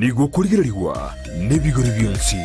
Nigo okorigererigwa nebigori bionsi.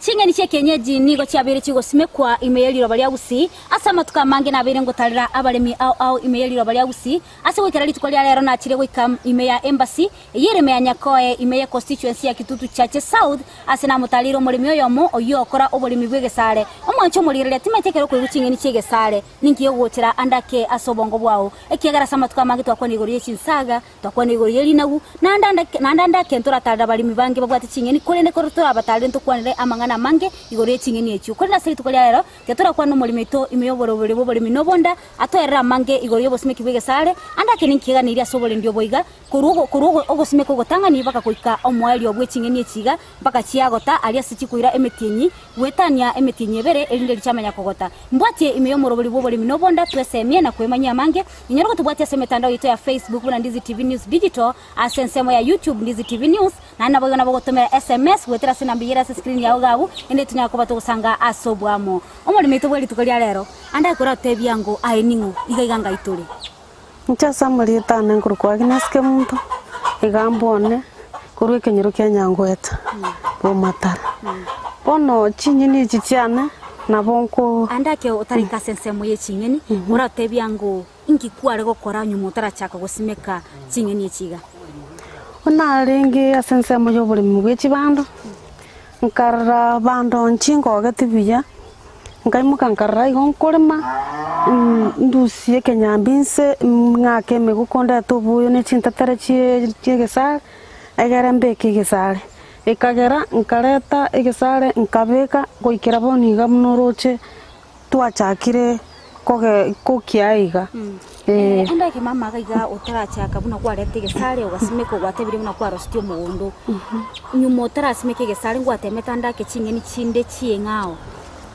Ching'eni chi'ekienyeji nigo chiabeire chigosimekwa ime ye riroba ria Gusii. Ase amatuko amange nabeire ngotarera abaremi ao ao ime ye riroba ria Gusii. Ase goikera rituko ria rero nachire goika ime ya Embassy, eyio ere ime ya Nyakoe, ime ye constituency ya Kitutu Chache South, ase namotareire omoremi oyomo oyio okora oboremi bw'egesare. Omwanche omorigereria timanyeti ekero okoigwa ching'eni chi'egesare, ninki gegogochera ande ake ase obongo bwao, ekiagera ase amatuko amange twakwana igoro ye chinsaga, twakwana igoro ye rinagu, naende ande naende ande ake ntoratarere abaremi bange babwate ching'eni, korende ekero torabatarere ntokwanere amang'ana amange igoro ye ching'eni echio. Korende ase rituko ria rero, tiga torakwane nomoremi oito ime y'oborobori bw'oboremi na obonda, Atoerere amange igoro y'obosimeki bw'egesare, ande ake ninkiganeirie ase oborendi obo iga, korwa korwa ogosimeka ogotang'ani mpaka goika omoerio bwe ching'eni echi iga, mpaka chiagota aria ase chikoira emetienyi, goetania emetienyi ebere, erinde richamanya kogota. Mbwatie ime y'omorobori bw'oboremi na obonda, twesemie na kwemanyia amange, inyore gotobwatia ase emetandao yaito ya Facebook buna Ndizi TV News Digital, ase ensemo ya YouTube Ndizi TV News, Naende naboigo nabo ogotomera sms goetera ase enamba eyio ere ase screen yao iga abwo, ende tonyare koba togosanga ase oboamo. Omoremo oito bwe rituko ria rero, ande akoratebia ngo aye ning'o, iga iga ngai tore. Inche ase amarieta ane nkorokwa Agnes Kemunto, iga mbone korwa ekenyoro kia Nyangweta, Bomatara. Bono chinyeni echi chiane nabo nko. Ande ake otarenge ase ensemo ye ching'eni, oratebia ngo Inki kware gokora nyuma otarachaka gosimeka ching'eni echi iga? Buna arenge ase ensemo y'oboremi bwe chibando, nkarora bando nchingogeti buya, nkaimoka nkarora igo nkorema, ndusie ekenyambi inse, ng'ake emegoko ndete oboyo ne chintetere chie chi'egesare, egere mbeke egesare. Ekagera nkareta egesare nkabeka goikera bono iga buna oroche. Twachakire koge kokia iga, eh. Ande ekemama iga iga otarachaka buna kwareta egesare ogasimeka ogwatebire buna kwarosetie omogondo, nyuma otarasimeka egesare ngwatemete ande ake ching'eni chinde chieng'ao?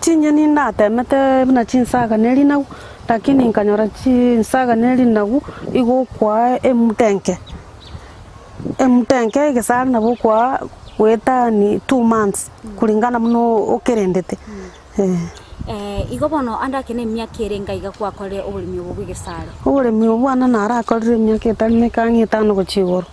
Chinyeni natemete buna chinsaga ne rinagu, lakini nkanyora chinsaga ne rinagu igo okoa emuda enke, emuda enke egesare nabo okoa goetani two months kulingana buna okerendete. Igo bono ande ake nemiaka ere enga iga gwakorire oboremi obo bw'egesare? Oboremi obo bwane narakorire emiaka etari meke ang'e etano gochia igoro,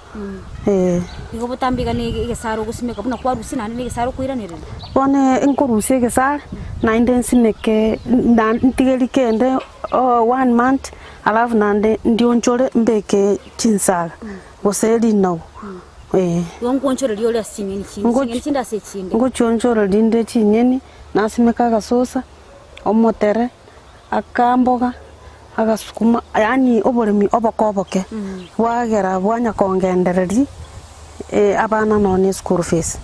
eh. Igo botambe iga na egesare ogosimeka buna kwarusia naende na egesare okoiranereria? Bono nkorusia egesare, naende nsimeke na ntigerie kende one month, alafu naende ndionchore mbeke chinsaga, gose rinagu, eh. Igo nkoonchoreria ore ase ching'eni chinde, ching'eni chinde ase echinde. Ngochionchoreria rinde chinyeni, nasimeka agasosa, omotere, akamboga, agasukuma, yaani oboremi oboke oboke, bwagera bwanya kongendereria abana nonya na eschool fees,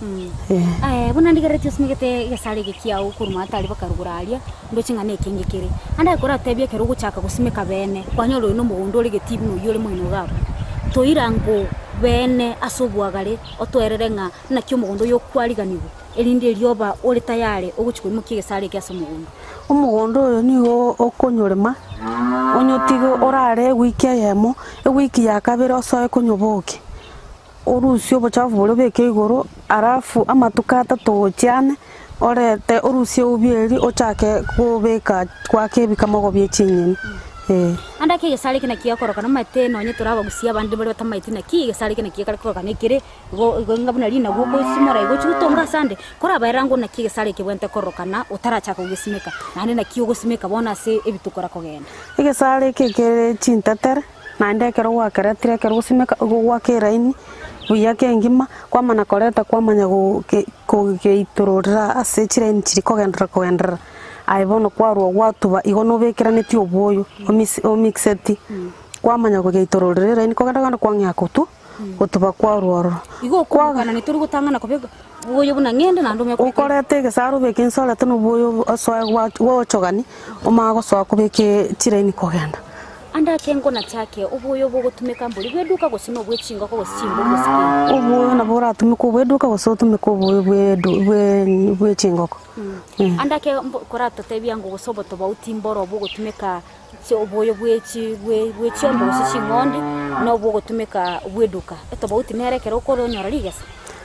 eh. Aye buna ndigereretie osimegete egesare eke kiao korwa maatari mpaka rogoro aria, ndoche ng'a nekenge kere. Ande aye koratebie ekero ogochaka gosimeka beene, kwanyora oyo nomogondo ore getii buna oyio ore moino iga abwo, toira ngo beene ase obwagare otoerere ng'a naki omogondo oyo okwariganigwe, erinde erioba ore tayare ogochia koimokia egesare eke ase omogondo. Omogondo oyo nigo okonyorema, onyotige orare ewiki eyemo, ewiki ya kabere osoe konyobokia, orusie obochafu boria obeke igoro, alafu amatuko atato gochia ane, orete orusie eubi eria ochake kobeka goaka ebikamogo bie chinyeni, eh. Ande ake egesare eke naki gekorokana omanyete nonye tore abagusia abande baria batamaeti naki egesare eke naki gekare korokana ekere, igo igo ng'a buna rinagu okosimora igo ochia gotonga ase ande, korabaerera ng'o naki egesare eke bwenerete korokana otarachaka kogesimeka, naende naki ogosimeka bono ase ebituko orakogenda. Egesare eke kere chintetere. Naende ekero gwakeretire ekero ogosimeka igo goaka eraini buya kengima, kwamana koreta kwamanya kogeitororera ase chiraini chiria kogenderera kogenderera, aye bono kwarwa gwatuba igo nobekeranetie obwoyo omisi omixeti, kwamanya kogeitororera eraini kogenda kogenda kwang'ea kotwa gotuba kwarwa ororo. Igo okoburukana nitori gotang'ana kobeka obwoyo buna ng'ende naende omanye kobeka. Okoreta egesare obeke inse orete na obwoyo osoe gwaochogani omanye gosoa kobeka chiraini kogenda. Ande ake ngonachake obwoyo bogotumeka mbori bw'eduka gose nobwe chingoko gose chimbori gose kende. Obwoyo nabo oratumeke obw'eduka gose otumeke obwoyo bw'edu bwe bwe chingoko. Ande ake mbo koratotebia ng'o gose obotobauti mboro bogotumeka chi obwoyo bwe chi bwe bwe chiombe gose ching'ondi na obwogotumeka bw'eduka, etobauti nere ekero okore onyora rigesa?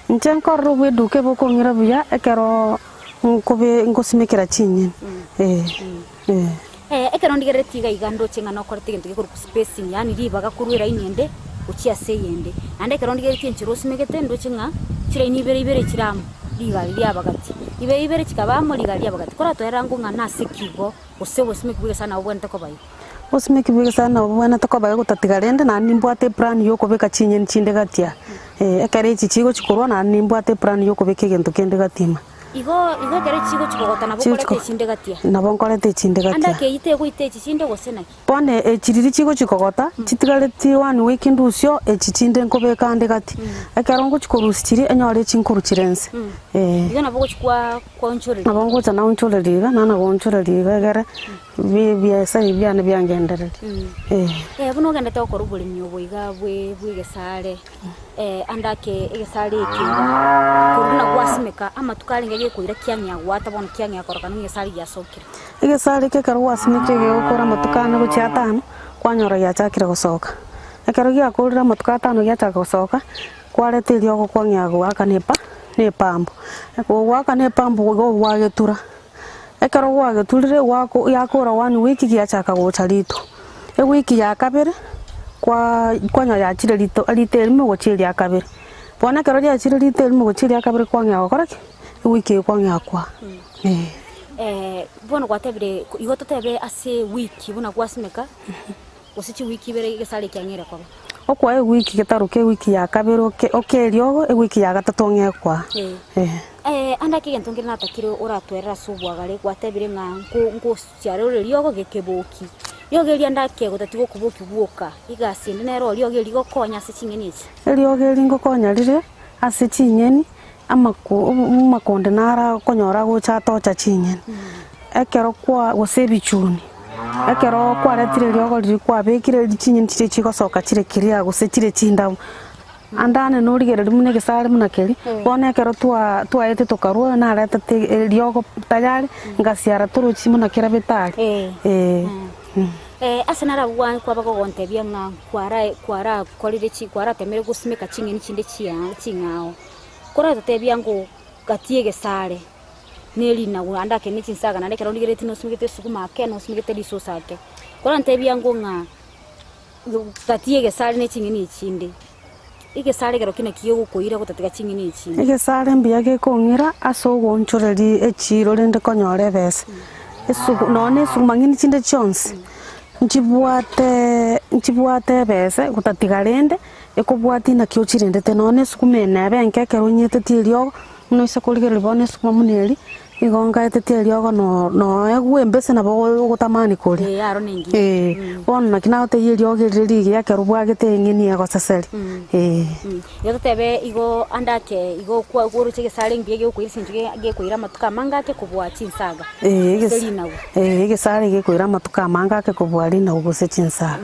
Inche nkorora obweduka ebokong'ira buya ekero nkobe ngosimekera chinyeni, eh, eh. Ekero ndigereretie iga iga ndoche ng'a nokorete egento gekorokwa spacing, yaani ribaga korwa eraini ende gochia ase eyende. Naende ekero ndigereretie enchera osimegete ndoche ng'a chiraini ibere ibere chire amo, rigari riabagati. Ibere ibere chikaba amo rigari riabagati. Koratoerera ng'o ng'a nase ki igo, gose obosimeki bwa egesare nabo bobwenerete koba igo. Obosimeki bwa egesare nabo bobwenerete koba igo gotatiga rende naende nimbwate eplan ya okobeka chinyeni chinde gati aa, ekero echi chigochi korwa naende nimbwate eplan ya okobeka egento kende gati ime. Igo igo ekero echi chigochi kogota nabo Chigochi okoreta echinde gati aa. Nabo nkoreta echinde gati Ande aa. ake eyio tegoita echi chinde gose naki? Bono echi riria chigochi kogota, chitigareti one week ndusio, echi chinde nkobeka ande gati. Ekero ngochi korusia chiria, enyore echi nkoru chire nse, eh. Igo nabo ogochi kwa kwaonchoreria. Nabo ngocha naonchoreria iga, nana goonchoreria iga egere bi ebiasara ebi biane biangendereria, eh. Eh, buna ogendete gokora oboremi obo iga bwe bwa egesare, ande ake egesare eke iga, korwa buna gwasimeka, amatuko arenge gekoira kiang'ea goata bono kiang'ea koroka ng'a egesare giasokire. Egesare eke ekero gwasimekire gegokora amatuko ane gochia atano, kwanyora giachakire gosoka. Ekero giakorire amatuko atano giachaka gosoka, kwareta eriogo kwang'ea goaka na epa na epambo. Gogoaka na epambo igo gwagetura, ekero gwageturire gwako yakora one week giachaka gocha rito. Ewiki ya kabere, kwaa kwanyora yachire rito rito erimo gochia eria kabere. Bono ekero riachire rito erimo gochia eria kabere kwang'ea gokora ki? Ewiki eye kwang'ea kwaa, eh. Bono gwatebire igo totebe ase ewiki buna gwasimeka, gose chiwiki ibere egesare ekiang'eire koba. Okoa ewiki getaroka ewiki ya kabere oke okeria ogo, ewiki ya gatato ong'e koa, eh. Ande ake egento nkere natakire oratwerere ase obwagare, gwatebire ng'a nko nkosiara ore riogo gekeboki. Riogo erio ande ake gotatiga okoboki gwoka, egasi ende nere oo riogo eri rigokonya ase ching'eni echi. Eriogo eri ngokonya rire ase ching'eni, amako amakonde naro okonyora agocha atocha ching'eni, ekero kwa gose ebichuni, ekero kwaretire eriogo riria kwabekire chinyeni chiria chigosoka chire clear gose chire chindabu. Ande ane norigereria buna egesare buna keria, bono ekero twa twaetete tokarwa naretete eriogo tayari, ngasiara torochi buna kera betari eh. Ase naro abwo gwa kwaba gogontebia ng'a kwara kwarakorire chi kwaratemire gosimeka ching'eni chinde chia ching'ao. Koratotebia ng'o gati egesare na erinagu naende ake ne chinsaga naende ekero origereretie nosimegete esukuma ake nosimegete risosa ake. Korantebia ng'o ng'a gati egesare ne ching'eni echinde, egesare ekero ki naki gegokoira gotatiga ching'eni echinde. Egesare mbuya gekong'ira ase ogoonchoreria echiiro rende konyora ebesa. Esuku nonya na esukuma ng'eni chinde chionsi, nchibwate nchibwate ebesa gotatiga rende. Ekobwatia naki ochirendete nonya na esukuma eye nebe enke ekero onyetetie eriogo, buna oise korigereria bono esukuma buna eria, nigo nkaetetie eriogo no noegwe embese nabo ogotamani koria. Ee, aro nengiya. Ee, bono naki nagotebia eriogo erire rigiya ekero bwagete eng'eni egoseseri, ee. Igo totebe igo ande ake igo kwa oroche egesare mbuya gegokoira ase eng'encho ge gekoira amatuko amange ake kobua chinsaga, Ee, gose egesa rinagu. ee, egesare gekoira amatuko amange ake kobua rinagu gose chinsaga.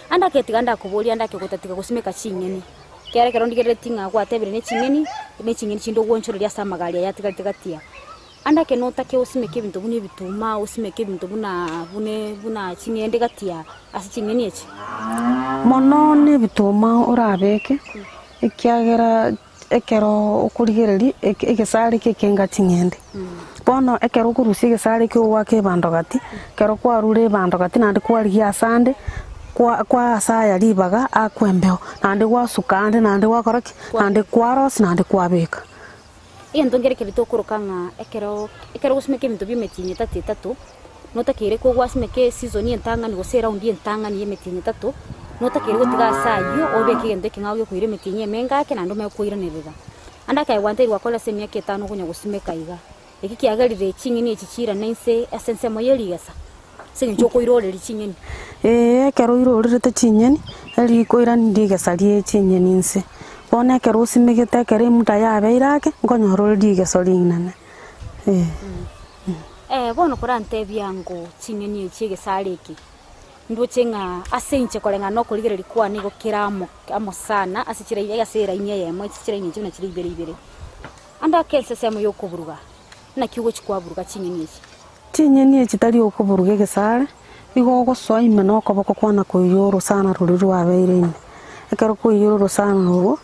Ande agetiga ndakoboria ande ake gotatiga gosimeka ching'eni, ekiagera ekero ndigereretie ng'a gwatebire ne ching'eni, ne ching'eni chinde ogwonchoreria ase amagari aya atigarete gati aa. Ande ake notake osimeke ebinto buna ebituma, osimeke ebinto buna bune buna ching'ende gati aa ase ching'eni echi. Mono na ebituma orabeke, ekiagera Ekero okorigereria egesare eke ekenga ching'ende. Bono ekero okorusia egesare ekio ogoaka ebando gati, ekero kwarure ebando gati naende kwarigia ase ande, kwa kwaa ase aya ribaga akwe embeo, naende gwasuka ande naende gwakora ki? Naende kwarosia naende kwabeka. Egento nkere keria tokoroka ng'a ekero ekero ogosimeka ebinto bia emetienyi etato etato, notakeire kogwasimeka eseason entang'ani gose eround entang'ani ya emetienyi etato, notakeire gotiga ase ayio obeke egento ekeng'ao gekoira emetienyi emenge ake naende omanye koiranerera. Ande akaegwa ntari gwakora ase emiaka etano okonya gosimeka iga, eki kiagerire ching'eni echi chiirane inse ase ensemo ye rigesa, ase eng'encho okoiroreria ching'eni. Ee, ekero oirorerete chinyeni, erikoirani rigesa rie chinyeni inse. Bono ekero osimegete ekero emuda yabeire ake, nkonyora ore rigeso rinene, ee. Bono korantebia ng'o ching'eni echi egesare eke, ndoche ng'a ase inche koreng'ana na okorigereria kwane nigo kere amo amo sana ase chiraini ase eraini eyemo ase chiraini echi buna chire ibere ibere. Ande ake ensesemo ya okoburuga, naki ogochi kwaburuga ching'eni echi? Ching'eni echi tari okoburuga egesare, igo ogosoa ime na okoboko kwana koiywa orosana roria rwabeire ime. Ekero koiyire orosana orwo.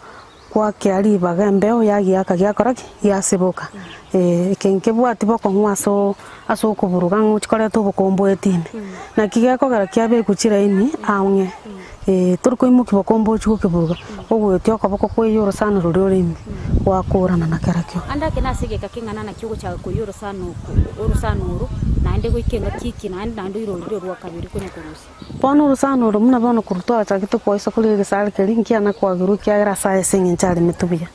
Gwakea ribaga embeo yagiaka giakora ki? Giasiboka. Eke nkebwati bokong'u ase ase okoburuga ng'a ochia koreta obokombe oetime. Naki gekogera kiabekwa chiraini ang'e, tori koimokia bokombe ochie gokeburuga, ogoetia okoboko kweyia orosana roria ore ime, gwakorana na kerakio. Ande ake nase egeka keng'ana naki ogochaka koyia orosana oko orosana oro, naende goika engaki eke naende naende oirorire orwa kabere konya korusia. Bono orosana oro buna bono korwa twachagete koisa koria egesare keria, nkiana kwagerwa ekiagera ase aye ase eng'encho aremetwe buya.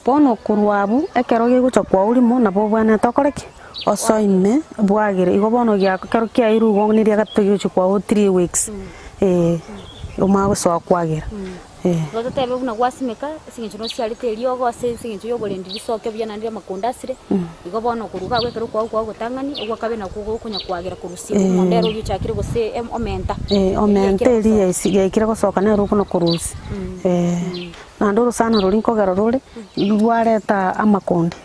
Bono korwa abwo, ekero gegocha kwao rimo, nabo obwenerete okore ki? Osoime bwagere. Igo bono gia ekero kiairwe igo neria gatato gegochia kwao 3 weeks, eh, omanye gosoa kwagera, eh. Igo totebe buna gwasimeka, ase eng'encho nosiarete eriogo ase eng'encho ya oborendi risoke buya naende amakonda asire, igo bono korwa iga abwo ekero kwao kwagotang'ani, ogwakabe nakwo gokonya kwagera korusia omondo ere oria ochakire gose em omenta. Eh, omenta eria yaisi yaikire gosoka nere okona korusia, eh. Naende orosana roria nkogera rore, rwareta amakonde.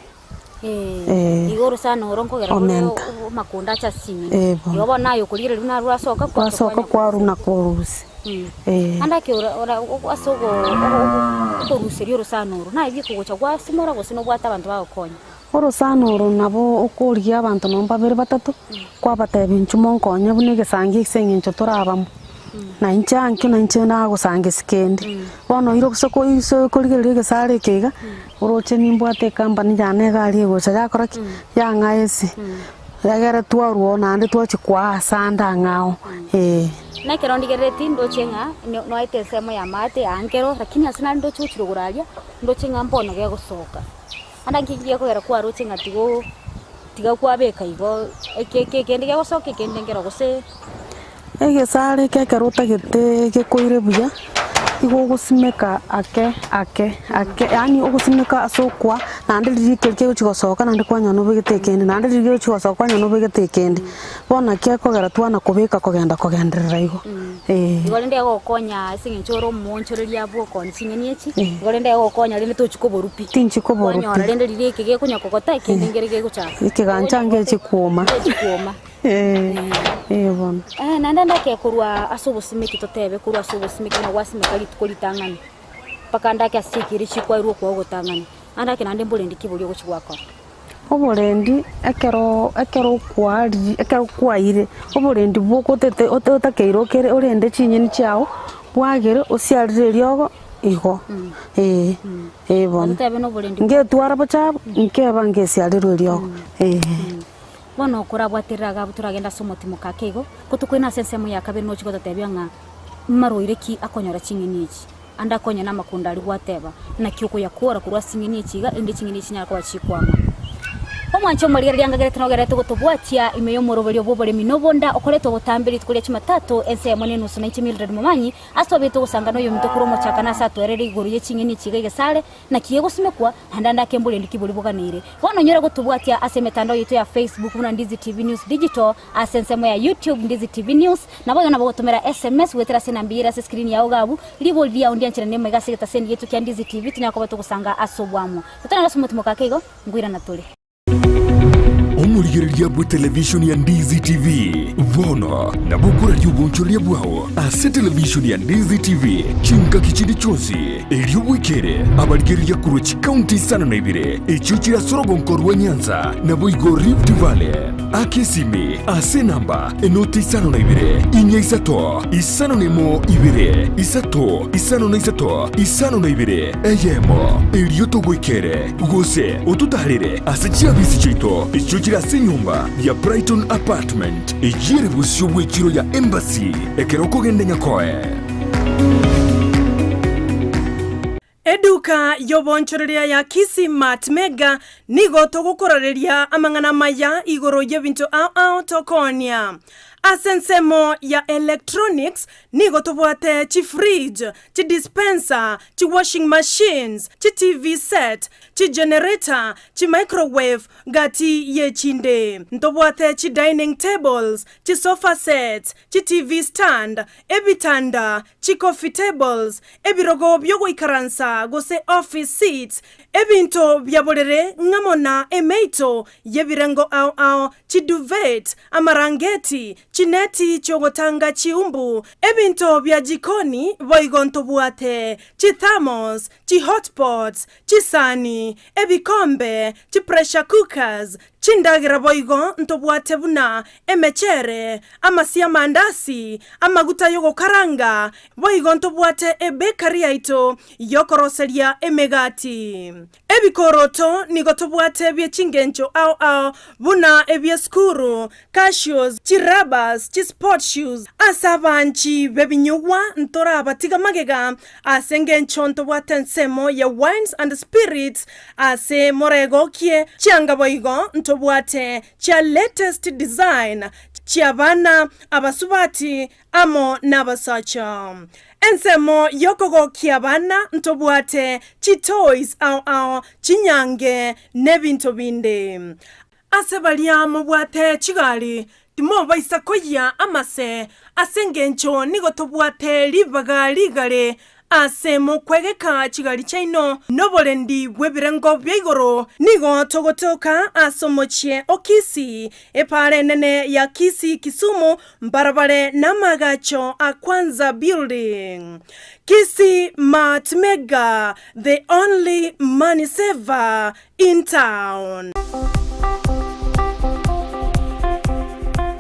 Eh, igo orosana oro nkogera rore Omenta. amakonde ache ase chinyeni. Eh, bono. Igo bono naye okorigereria buna rwasoka kwacha Rwasoka kwanya kwaruna korusia. Eh. Ande ake ora ora ase ogo ogo okoruseria orosana oro, naye bikogocha gwasimora gose nobwate abanto bagokonya? Orosana oro nabo okorigia abanto nonye babere batato, kwabatebia inchuo monkonye buna egesangi ase eng'encho tore abamo, na inche ankio na inche nagosanga kende. Bono oire gose koiso korigereria egesare eke iga, oroche nimbwate ecompany yane egari egocha yakora ki? Yang'a ase, egere twarwa oo naende twachia koa ase ande ang'ao, eh. Na ekero ndigerereti ndoche ng'a no noete ensemo y'amaate aa nkero, lakini ase nare ndoche gochia rogoro aria, ndoche ng'a mbono gegosoka. Ande nki gekogera kwaroche ng'a tigo tiga kwabeka igo eke eke ekende gegosoka ekende nkero gose. Egesare eke ekero otagete gekoire buya, igo ogosimeka ake ake ake yaani ogosimeka ase okoa naende riria ekeri kegochi gosoka naende kwanyora nobegete ekende naende riria kegochi gosoka kwanyora nobegete ekende. Bono naki ekogera twana kobeka kogenda kogenderera igo, eh. Igo rende egokonya ase eng'encho ore omoonchoreria bw'okooni ching'eni echi, igo rende egokonya rende tochi koborwa pi. Tinchi koborwa pi. Kwanyora rende riria eke gekonya kogota ekende nkere gegochaka. Ekegancha ngechi kwoma. Ngechi kwoma. Eh, eh bono. Eh, naende ndake korwa ase obosimeki totebe korwa ase obosimeki buna gwasimeka rituko ritang'ani, mpaka ndake ase chikiri chikwairwe okwa ogotang'ani, naende ake naende mborendi ki boria ogochi gwakora. Oborendi ekero ekero okwari ekero kwaire, oborendi bogotete ote otakeire okere orende chinyeni chiago, bwagere osiarere eriogo igo, eh, eh bono. Totebe na oborendi Ngetwara bochabu, nkeba ngesiarerwa eriogo, eh. Bono okorabwaterera iga abwo toragende ase omotimoka ake igo, ko tokoina ase ensemo ya kabere nochia gototebia ng'a marwaire ki akonyora ching'eni echi, ande akonye namakonda aria gwateba, naki okoyakora korwa ase ching'eni echi iga, erinde ching'eni echi chinyare koba chikwama. Omwancha omorigereria angagerete nogerete gotobwatia ime y'omoroberio bw'oboremi na obonda okoretwa botambe rituko ria Jumatatu ensemo nenusu na inche Mildred Momanyi ase twabete ogosanga noyominto korwa omochakano ase atwerere igoro ye ching'eni echi iga egesare naki gegosimekwa naende ande ake mborendi ki boria boganeire. Bono onyore gotobwatia ase emetandao yaito ya Facebook buna Ndizi TV News Digital, ase ensemo ya YouTube Ndizi TV News, naboigo nabo gotomera SMS goetera ase enamba eyere ase screen yao iga abwo, ribori riao ndianchera nemo iga ase egetaseni giaito kia Ndizi TV tonyare koba togosanga ase obwamo. Totari ase omotimoka ake igo, nkoirana tore. Omorigereria bw'etelevishoni ya Ndizi TV bono nabo okoraria obonchoreria bwao ase televishoni ya Ndizi TV chingaki chinde chionsi, erio bwekere abarigereria korwa chikaunti isano na ibere echio chire ase orogonko rwa Nyanza naboigo Rift Valley. Aka esimi ase enamba enoti isano na ibere, inya isato, isano na emo ibere, isato, isano na isato, isano na ibere, eyemo, erio togoikere, gose ototaarere ase chiabisi chiaito echio chire ase enyomba ya Brighton Apartment, eyio ere bosio bw'echiro ya Embassy, ekero okogenda Nyakoe. Eduka y'oboonchoreria ya Kisii Mart Mega nigo togokorareria amang'ana amaya igoro y'ebinto ao ao tokoonia. Ase ensemo ya electronics nigo tobwate chifridge, chidispenser, chiwashing machines, chiTV set, chigenerator, chimicrowave gati y'echinde. Ntobwate chidining tables, chisofa sets, chiTV stand, ebitanda, chicoffee tables, ebirogo biogoikaransa. Furniture gose office seats, ebinto bia borere ng'amo na emeito y'ebirengo ao ao, chiduvet, amarangeti, chineti chi'ogotanga chiumbu, ebinto bia jikoni boigo ntobwate, chithermos, chihotpots, chisani, ebikombe, chipressure cookers, Chindagera boigo ntobwate buna emechere, amasio 'amandasi, amaguta y'ogokaranga, boigo ntobwate ebekari yaito y'okoroseria emegati. Ebikoroto nigo tobwate bie chingencho ao ao buna ebi'esukuru, cashews, chirabas, chisport shoes. Ase abanchi b'ebinyugwa ntorabatiga magega ase engencho ntobwate ensemo ya wines and spirits ase moregokie chianga boigo ntobwate chia latest design chi'abana, abasubati amo nabasacha. Ensemo y'okogokia abana ntobwate chitoys ao ao, chinyange nebinto binde. Ase baria mobwate chigari, timobaisa koyia amase, ase engencho nigo tobwate ribaga rigare ase mokwegeka chigari chiaino noborendi bw'ebirengo bia igoro. Nigo togotoka ase omochie o Kisii, epaara enene ya Kisii Kisumu, mbarabare namagacho a Kwanza Building. Kisii Mart Mega, the only money saver in town.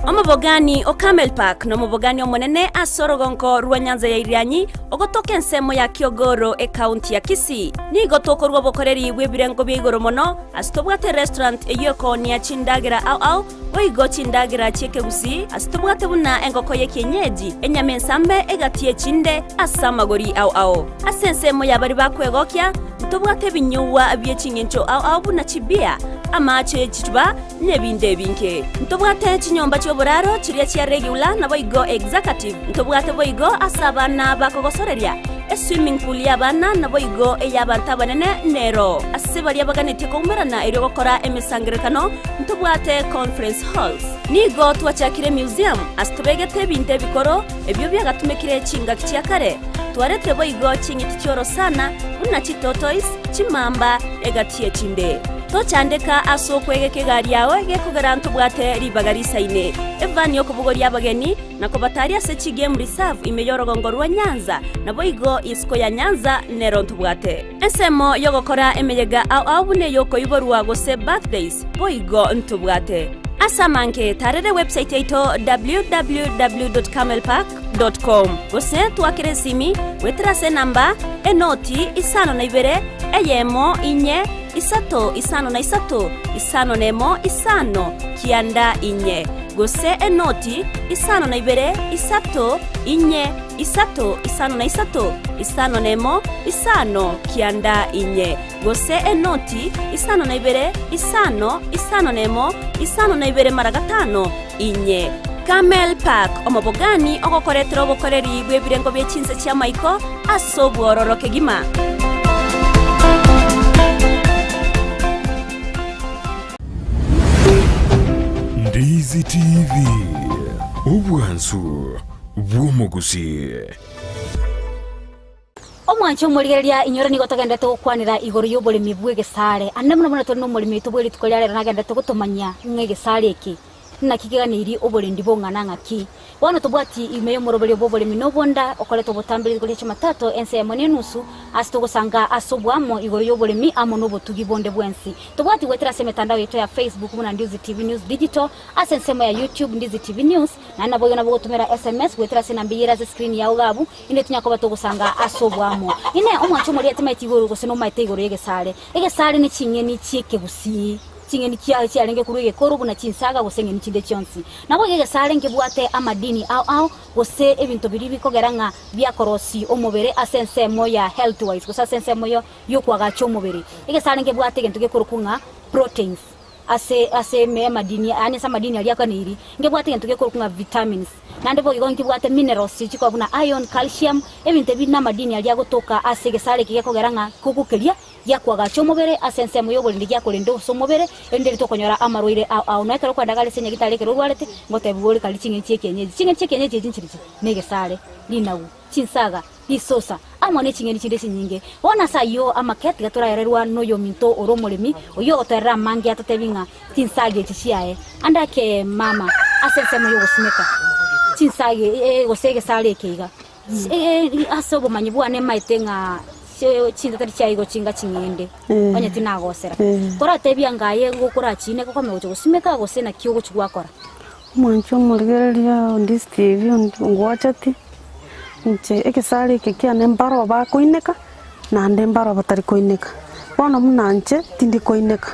Omobogani o Camel Park nomobogani omonene ase orogonko rwa Nyanza ya Irianyi ogotoka ensemo ya Kiogoro ekaunti ya Kisii. Nigo tokorwa obokoreri bw'ebirengo bia igoro mono ase tobwate restaurant eyio ekoonia chindagera ao ao boigo chindagera chi'ekegusii ase tobwate buna engoko y'ekienyeji, enyama ensambe egati y'echinde ase amagori ao ao. Ase ensemo ya baria bakwegokia, ntobwate ebinyugwa bie ching'encho ao ao buna chibia, amaache ye chichuba, n'ebinde ebinge. Ntobwate chinyomba chi'oboraro chiria chia regular naboigo executive. Ntobwate boigo ase abana bakogosoreria, eswimming pool y'abana naboigo ey'abanto abanene nero. Ase baria baganetie koumerana erio gokora emesangererekano, ntobwate conference halls. Nigo twachakire museum ase tobegete ebinto ebikoro ebio biagatumekire chingaki chia kare. Twaretire boigo ching'iti chi'orosana buna chitortoise, chimamba, egati y'echinde. Tochandeka ase okwegeka egari yao gekogera ntobwate ribaga risaine, evani y'okobogoria abageni, na kobataria ase chigame reserve ime y'orogongo rwa Nyanza, naboigo isiko ya Nyanza nero ntobwate. Ensemo y'ogokora emeyega ao ao buna ey'okoiborwa gose birthdays boigo ntobwate. Ase amange tarera ewebsite yaito www.camelpark.com gose twakere esimi goetera ase enamba enoti 52 eyemo inye isato 53 51 5 9 4 gose enoti 52 3 4 3 53 51 5 9 4 gose enoti 52 5 51 52 mara gatano 4. Camel Park, omobogani ogokoretera obokoreri bw'ebirengo bie chinse chi'amaiko ase obwororo kegima. Ndizi TV, obwansu bw'omogusii. Omwanche omorigereria, inyora nigo togenderete gokwanera igoro y'oboremi bw'egesare. Ande mono mono tore nomoremi oito bwe rituko ria rero nagenderete gotomanyia ng'a egesare eke naki keganeirie oborendi bong'ana ng'aki. Bono tobwati ime y'omoroberio bw'oboremi nobonda okoreta obotambe rituko ria Jumatatu ense eyemo nenusu ase togosanga ase oboamo igoro y'oboremi amo nobotugi bonde bwensi. Tobwati goetera ase emetandao yaito ya Facebook buna Ndiuzi TV News Digital, ase ensemo ya YouTube Ndizi TV News, naende naboigo nabo ogotomera SMS goetera ase enamba eyio ere ase screen yao iga abwo, Inde tinya koba togosanga ase oboamo. Inee! Omwancho omoria timaeti igoro gose nomaete igoro y'egesare? Egesare ne ching'eni chi'ekegusii, ching'eni chia chiarenge korwa egekoro buna chinsaga gose eng'eni chinde chionsi. Naboigo egesare nkebwate amadini ao ao gose ebinto biria bikogera ng'a biakorosi omobere ase ensemo ya health wise gose ase ensemo y'okoagacha omobere. Egesare nkebwate egento gekorokwa ng'a proteins. Ase ase ime y'amadini, yaani ase amadini aria akaneiri, nkebwate egento gekorokwa ng'a vitamins, naende boigo nkebwate minerals chiria chikoba buna iron, calcium, ebinto ebi namadini aria agotoka ase egesare eke gekogera ng'a kogokeria giakoagacha omobere ase ensemo y'oborende giakorenda ase omobere, erinde riria tokonyora amarwaire ao ao. Nonya ekero okogenda gare ase nyagitari ekero orwarete, ngotebiwa ore karia ching'eni chia ekienyeji. Ching'eni chia ekienyeji echi nchirichi? Negesare, rinagu, chinsaga, risosa. amo ne ching'eni chinde chinyinge. Bono ase ayio amake tiga toraererwa noyominto ore omoremi, oyio ogotoerera amange atotebie ng'a Chinsaga echi chiaye, ande ake mama ase ensemo y'ogosimeka chinsaga gose egesare eke iga. Ase obomanyi bwane maete ng'a chintatari chiaye igo chinga ching'ende, onye tinagosera. Koratebia ng'a aye igo okorachine gokome gocha gosimeka gose naki ogochi gwakora? Omwanchi omorigereria onde Steve ongwacheti, inche egesare eke kiane mbaro bakoineka, naende mbaro batari koineka. Bono buna inche tindi koineka.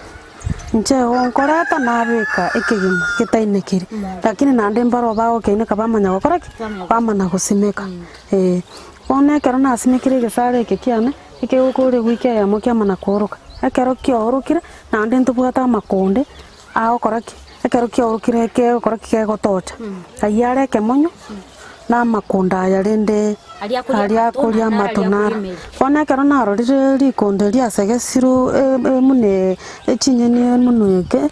Inche igo nkoreta nabeka ekegima getainekiri, lakini naende mbarabwo bagokeineka bamanya gokora ki? Bamanya gosimeka, eh. Bono ekero nasimekire egesare eke kiane, ekegokora ewiki eyemo kiamana kooroka, ekero kiaorokire, naende ntobwate amakonde agokora ki? Ekero kiaorokire kegokora ki? Kegotocha, ayio are ekemonyo. Na amakonda aya rende aria akoria amato naro. Bono ekero narorire rikonda erio ase egesiru buna echinyeni buna eke,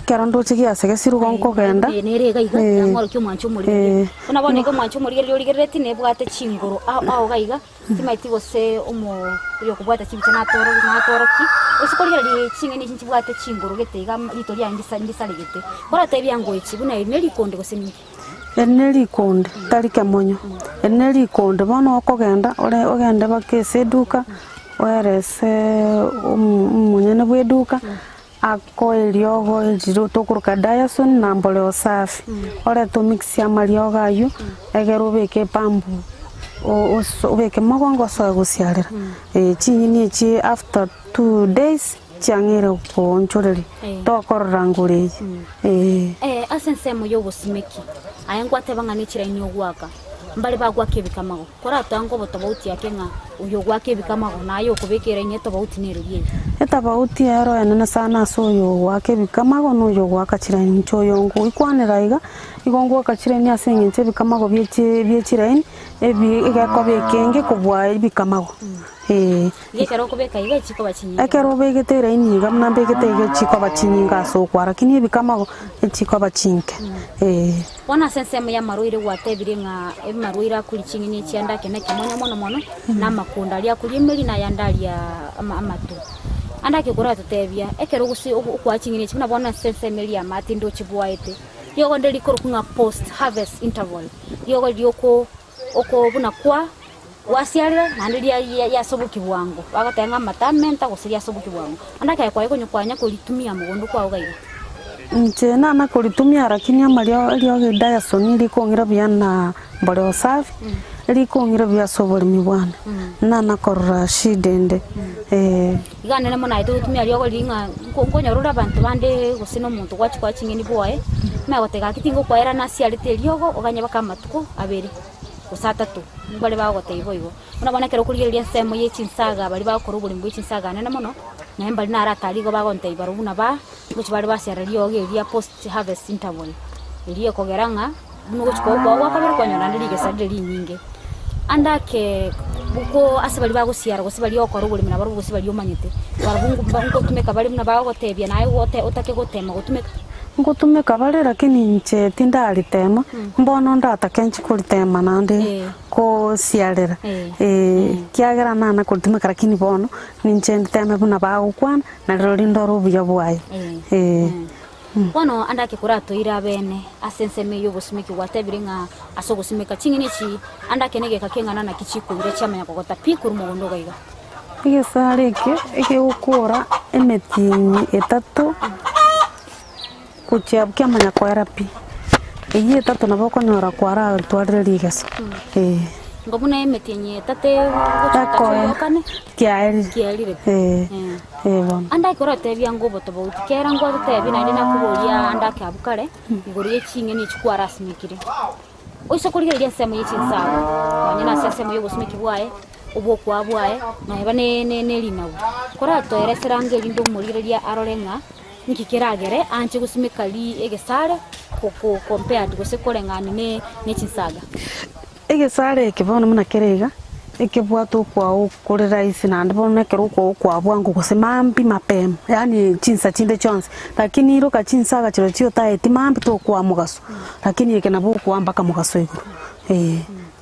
ekero ndoche giase egesiru igo nkogenda. Timaeti gose omo oyokobwata chibicha natoro natoroki, gose korigereria ching'eni echi nchibwate chinguru gete iga rito riaye ndisa ndisaregete. Koratebia ngoechi buna eri nerikonde gose ninki? Eri nerikonde, tari kemonyo, eri nerikonde bono okogenda ore ogende mpaka ase eduka, oerese omo omonyene bwa eduka, akoe eriogo eriro tokoroka diason na mboleo safi, orete omix amariogo aywo, egere obeke epampu obeke mogongo osoe gosiarera. Chinyeni echi after 2 days chiang'eire goonchoreria, tokorora ngoro eye eh. Ase ensemo y'obosimeki, aye ngwateba ng'a nechiraini ogoaka, mbare bagoaka ebikamago. Koratoange obotobauti ake ng'a oyo ogoaka ebikamago na aye okobeka eraini etobauti nereri eye. Etabauti ero enene sana ase oyo ogoaka ebikamago na oyo ogoaka chiraini. Inche oyo ngoikwanera iga, igo ngoaka chiraini ase eng'encho ebikamago bie chi bie chiraini ebi egekoba ekenge kobua ebikamago, eh. Iga ekero okobeka iga echikoba chinyinge. Ekero obegete eraini iga buna mbegete iga echikoba chinyinge ase okwa, lakini ebikamago echikoba chinke, eh. Bono ase ensemo y'amarwaire gwatebire ng'a amarwaire akoria ching'eni echianda eke na ekemonyo mono mono, na amakonda aria akoria emeri na ayande aria ama amato. Ande ake koratotebia, ekero gose okoa ching'eni echi buna bono ase ensemo eria y'amate inde ochibwaete, riogo rinde rikorokwa ng'a post harvest interval, riogo riria oko oko buna kwa gwasiarera naende ria riasobokia bwango, bagoteba ng'a amato amenta gose riasobokia bwango. Naende ekero kwaye konya kwanya koritumia mogondo kwao iga iga. Inche nana koritumia lakini amario eriogi Diason rikong'ira buya na mboleo safi, rikong'ira buya ase oboremi bwane, nana korora shida ende eh. Iga nere mono aye togotumia riogo riria ng'a nko nkonyora ore abanto bande gose na omonto gwachia koa ching'eni bwoye, omanye goteba gaki tingokwaera nasiarete eriogo oganye mpaka amatuko abere. gose atato, mbare bagotebia boigo. Buna bono ekero okorigereria ensemo ye chinsaga baria bagokora oboremi bwe chinsaga anene mono, naye mbari naro atari igo bagontebia barobwo buna ba ngochia bare basiara riogo eria post harvest interval, eria ekogera ng'a buna ogochia kwao kwao gwakabere kwanyora naende rigesa rire rinyinge. Ande ake boko ase baria bagosiara gose baria ogokora oboremi nabarobwo gose baria omanyete, barobwo ngotumeka bare buna bagogotebia naye gote otake gotema gotumeka. Ngotumeka bare lakini inche tindaritema, mbono ndatake nchie koritema naende kosiarera, ekiagera nana koritumeka lakini bono ninche nditeme buna bagokwana, na rirorio ndore obuya bwaye. Bono ande ake koratoire abene ase ensemo eye y'obosimeki gwatebire ng'a ase ogosimeka ching'eni echi ande ake negeka keng'ana naki chikoira chiamanya kogota pi korwa mogondo iga iga. Egesare eke egegokora emetienyi etato gochia kiamanya koera pi. Eyio etato nabo okonyora kwaratwarire rigeso eh. Igo buna emetienyi etato egochia Ekoera oyokane kiaerire kiaerire pi. eh eh bono. Ande ake oratebia ng'a obotobauti kera ngwatotebia naende nakoboria ande ake abwo kare igoro ye ching'eni echi kwarasimekire. Oise korigereria ensemo ye chinsaga, nonya nase ensemo y'obosimeki bwaye, obwokwaa bwaye, neba ne ne rinagu. Koratoeresere ange erinde omorigereria arore ng'a inki keragere anche gosimeka ri egesare ko ko compared gose koreng'ani ne ne chinsaga. Egesare eke bono buna kere iga, ekebwate okwao kore rahisi naende bono ekero okwao kwa bwango gose maambia mapema, yaani chinsa chinde chionsi, lakini iroka chinsaga chirochio otaeti maambia tokwaa mogaso. Lakini eke nabo okoa mpaka mogaso igoro, eh.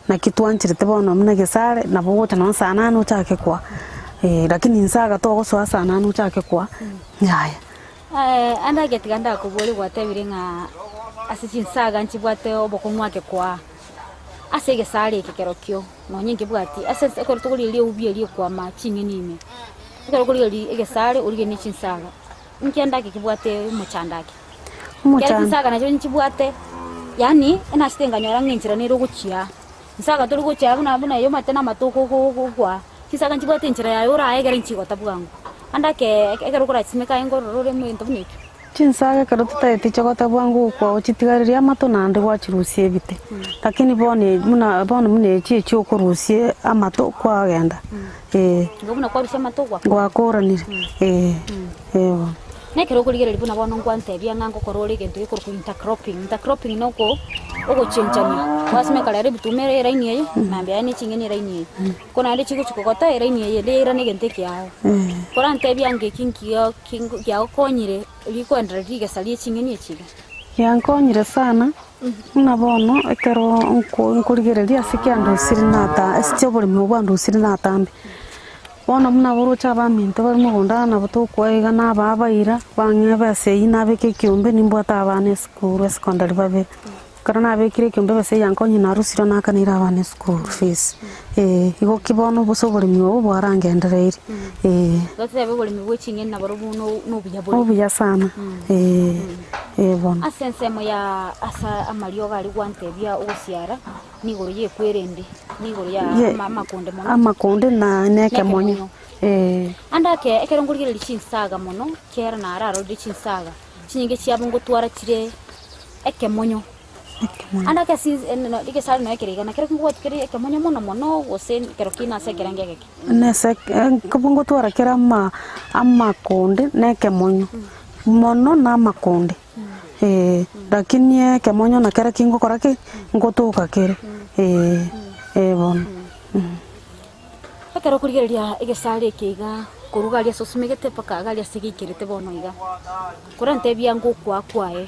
Naki twancherete bono buna egesare, nabo ogocha nonye saa nane ochake koa, lakini insaga togosoa saa nane ochake koa, yaya. Ande agetiga ndakoborie gwatebire ng'a ase chinsaga nchibwate obokong'u ake koa, ase egesare eke kerokio nonye nkebwati ase ekero tokorigereria eubi eria ekwama ching'eni ime, ekero okorigereria egesare origererie chinsaga, inki ande ake kebwate omochando ake? Ekero Omochando. chinsaga nachio nchibwate, yaani enachete nkanyora ng'a enchera nere ogochia, nsaga tori gochia buna buna eyio omanyete na amatuko ogo ogo ogoa, chinsaga nchibwate enchera yaye orae ekero nchigota bwango. Ande ake ekero okorachisimeka aye nkorora ore ebinto buna ebio. Chinsaga ekero totagete chigota bwango gokwa ochitigareria amato naende gwachirusia ebite, lakini bono e buna bono buna echi echio okorusia amato kwagenda eh. Igo buna kwarusia amato gwakora. Gwakoranire eh, eh bono. Nekero okorigereria buna bono ngwantebia ng'a ngokora ore egento gekorokwa intercropping. Intercropping noko ogochenchania, gwasimeka rero ebituma ere eraini eye, mambia yaye ne ching'eni eraini eye. Ko naende chigochi kogota eraini eye ende yairana egento ekiao. Korantebia ng'a eki nkiyo kingo kiagokonyire rikoendereria rigesa rie ching'eni echi iga. Giankonyire sana, buna bono ekero nko nkorigereria ase kiandusire nata ase chi'oboremi obo bwandusire natambe. Bono buna boroche abaminto bare mogondo aa nabo tokoaiga na ababaira, bang'ee ebesa eyio nabeke ekiombe nimbwate abana esukuru esekondari babere. Ekero nabekire ekiombe ebesa eyio yankonye narusire nakaneire abana esukuru fees, eh, igo ki bono ase oboremi obo bwarangendereire, eh. Igo totebe oboremi bwe ching'eni naborobwo na obuya bore. Obuya sana, eh, eh bono. Ase ensemo ya ase amariogo aria gwantebia ogosiara. Nigoro y'ekwerende, nigoro ya Ye- ama- amakonde mono. Amakonde na na ekemonyo. Nekemonyo. Eh. Ande ake ekero nkorigereria chinsaga mono, kera nararorire chinsaga, chinyinge chiabo ngotwara chire ekemonyo. Ekemonyo. Ande ake ase eno egesare nonya kere iga, nakero nkobwati kere ekemonyo mono mono gose ekero kinde ase ekerengo egeke. Nese nkobo ngotwara kere ama amakonde na ekemonyo, mono na amakonde. Ee, lakini ekemonyo na kere kingokora ki? Ngotoka kere, ee, ee bono. Ekero okorigereria egesare eke iga, korwa iga aria ase osumegete mpaka iga aria ase geikerete bono iga, korantebia ngokwaa kwaye,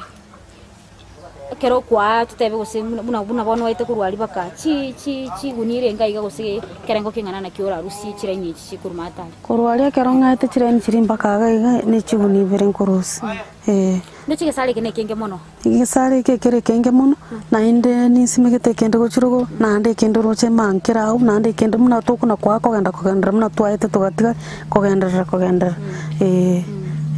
ekero okwaa totebe gose buna buna buna bono oete korwa aria mpaka chi chi chigunia ere enga iga gose ekerengo keng'ana naki orarusie chiraini echi chikorwa maate aria. Korwa aria ekero ng'aete chiraini chiria mpaka iga iga, ne chigunia ibere nkorusia. Ee. Ndoche egesare eke nekenge mono. Egesare eke ekere ekenge mono, naende ninsimegete ekende gochia rogoro, naende ekende roche mankera agwo, naende ekende buna tokona koa kogenda kogenderera buna twaete togatiga kogenderera kogenderera, ee,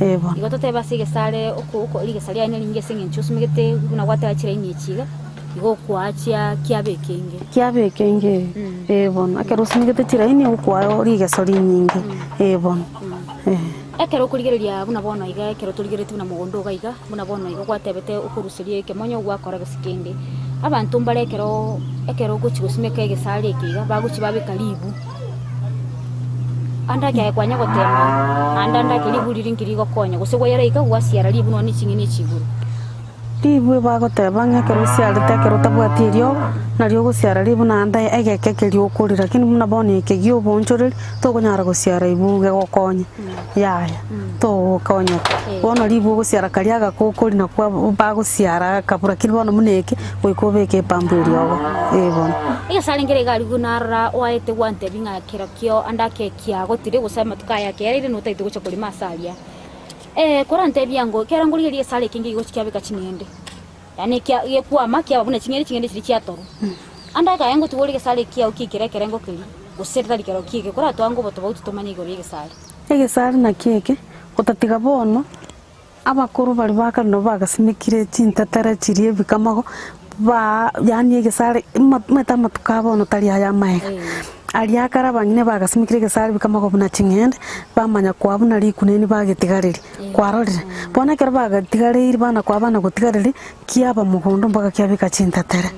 ee bono. Igo totebe ase egesare oko oko rigesa riaye neringe ase eng'encho osimegete buna gwateba chiraini echi iga, igo okoa chia kiaba ekenge. Kiaba ekenge ee, ee bono. Ekero osimegete chiraini okoa rigeso rinyinge, ee bono, ee. Ekero okorigereria buna bono iga, ekero torigereretie buna mogondo iga iga, buna bono iga gwatebete okoruseria ekemonyo gwakora gose kende. Abanto mbare ekero ekero ogochia gosimeka egesare eke iga, bagochia babeka ribu, ande ake aye kwanya gotema, naende ande ake ribu riria nki rigokonya, gose gwayara iga gwasiara ribu nonya ne ching'eni echi igoro. Ribu bagoteba ng'a ekero osiarete ekero otabwati eriogo, nario ogosiara ribu naende egeke keria okoria lakini buna bono eke gia oboonchoreri, tokonyara gosiara ibu gegokonye yaya, togokonyeka. Bono ribu ogosiara karia agako okoria nakwo bagosiara akabura lakini bono buna eke, goika obeke epampu eriogo, eh bono. Egesare nkere iga aria narora oaete gwantebia ng'a kerokio ande ake kiagotire gose amatuko aya akereire notagete gocha korema ase aria. Ee, korantebia ango, ekero ngorigereria egesare eke ngegochia kiabeka ching'ende, yaani kia gekwama kiaba buna ching'ende, ching'ende chiria chiatorwa. Ande akaye ngotiga ore egesare ekiao kiaikera ekerengo keria, gose tari kero kieke, koratoange obotobauti tomanye igoro y'egesare. Egesare nakio eke, gotatiga bono, abakoro baria ba kare nabo bagasimekire chintetere chiria ebikamago, ba yaani egesare ma omanyete amatuko a bono tari aya amaega. Aria akare abang'ina bagasimekire egesare bikamago buna ching'ende, bamanya koa buna rikuneni bagetigareria, kwarorire? Bono ekero bagetigareirie bana koa bana gotigareria, kiaba mogondo mpaka kiabeka chintetere.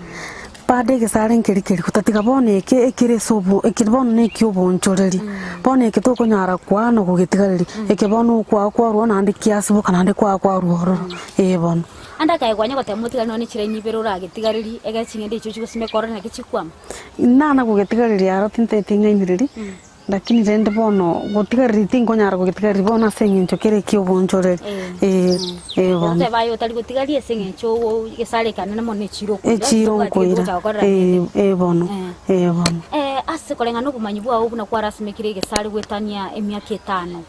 Bado egesare nkeri keri gotatiga bono eke ekere ase obo eke bono na ekia oboonchoreria. Bono eke tokonyara koa na kogetigareria, eke bono okoa kwarwa naende kiasiboka naende kwaa kwarwa ororo, eh bono. Ande akaegwa onye goteba motigare nonya ne chiraini ibere oragetigarerie, egere ching'ende echio ochi gosimeka orore naki chikwama. Nana gogetigareria aro tinteti ng'ainereria, Lakini rende bono gotigareri tinkonyara gogetigareri bono ase eng'encho kere eki'obonchoreri. Ee, ee bono. Goteba aye otari gotigaria ase eng'encho egesare ekanene mono echiro okoira, Echiro tobwati nkoira. gocha gokorera Ee, kende. ee bono, ee bono. Ase koreng'ana obomanyi bwao buna kwarasimekire egesare goetania emiaka etano,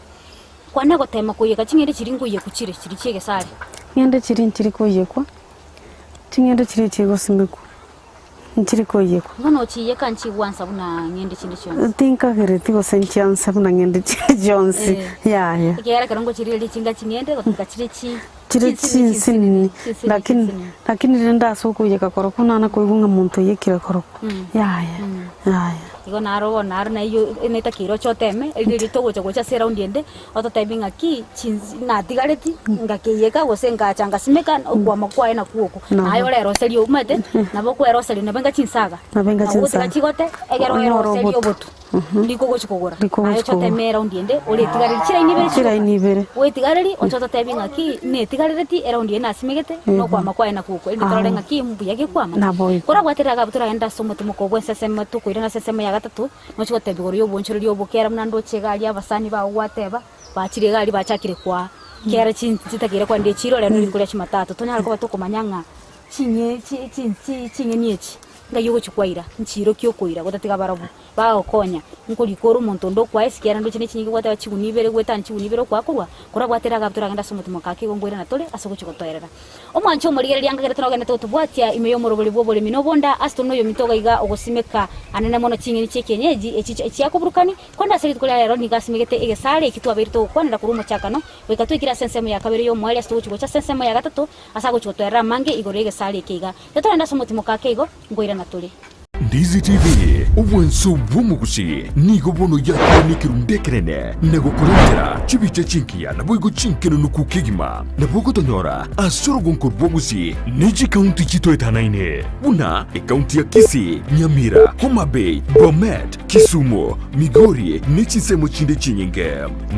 kwane gotema koiyeka ching'ende chiria nkoiyekwa chire chiria chi'egesare? Ng'ende chiria nchiri koiyekwa, ching'ende chiria chigosimekwa. Nchiri koiyekwa. Bono ochiiyeka nchigwansa buna ng'ende chinde chionsi. Tinkagereti gose nchianse buna ng'ende chinde chionsi, yaya. Ekiagera ekero ngochirigereria chinga ching'ende goika chire chi Chire chinsinini chinsinini, chinsinini lakini chinsinini. lakini rende ase okoiyeka korokwo nana koigwa ng'a monto oiyekire korokwo, yaya, yaya. Igo naro bono naro naiyo netakeire oche oteme, erinde riria togocha gocha ase eraundi ende, ototebi ng'aki chinsi natigareti, ngakeiyeka gose ngacha ngasimeka, okwama kwaye nakwo oko. Nabo. Naye oreroserie omanyete, nabo okweroseria nabo enga chinsaga, Nabo enga nabo gotiga chinsaga. chigote, ekero Onyore oeroserie obotu. obotu, riko ogochi kogora. Riko Naye ogochi oche kogora. oteme eraundi ende, oretigareri chiraini ibere chioka. Chiraini ibere. Oetigareri, oche ototebi ng'aki netigarereti eraundi eye nasimegete, nokwama kwaye nakwo oko, erinde torore ng'aki mbuya gekwama. Nabo igo. Korabwate riaga abwo toragende ase omotimoko bw'ensesemo tokoirana ase ensemo ya gatato, Noche gotebia igoro y'obonchoreria obo kera buna ndoche egari abasani bao gwateba, bachire egari bachakire koa kera chin chitakeire kogenda echiro rero rituko ria jumatatu tonyare koba tokomanya ng'a ching'e chi chi chi ching'eni echi ngai ogochi kwaira, nchiro ki okoira gotatiga barabwo bagokonya, nkorika ore omonto onde okoa esike ere ndoche ne chinyinga gwateba chigunia ibere goetania chigunia ibere okoa korwa, korabwate riaga abwo toragende ase omotimoka ake igo nkoirana tore ase ogochi gotoerera. Omwancho omorigereria ngagere tonogenete gotobwatia ime y'omorobori bw'oboremi na obonda, ase tore noyominto iga iga ogosimeka anene mono ching'eni chi'ekienyeji echi echiakoburukani, korende ase rituko ria rero nigo asimegete egesare eki twabeire togokwanera korwa omochakano goika twaikire ase ensemo ya kabere y'omoerio ase togochia gocha ase ensemo ya gatato ase agochia gotoerera amange igoro y'egesare eke iga. Tiga torende ase omotimoka ake igo, nkoirana tore. Ndizi TV, obwanso bw'omogusi, nigo bono yakire nekerundu ekenene na gokorentera chibicha chingiya naboigo chinkenenuku kegima. Nabo ogotonyora ase orogonko rw'ogusi ne chikaunti chitoetanaine buna ekaunti ya Kisii, Nyamira, Homa Bay, Bomet, Kisumu, Migori ne chinsemo chinde chinyinge.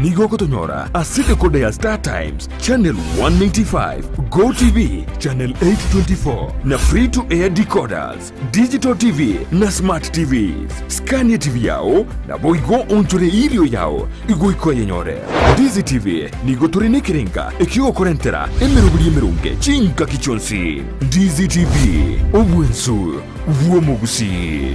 Nigo ogotonyora ase decoder ya Star Times Channel 195, Go TV Channel 824 na Free to Air decoders. Digital TV na Smart TVs. Skania TV yao, naboigo onchore eirio yao igoika oyenyore. Ndizi TV nigo tore nekerenga ekiogokorentera emeroberi emeronge chingaki chionsi. Ndizi TV, obwensu bw'omogusii.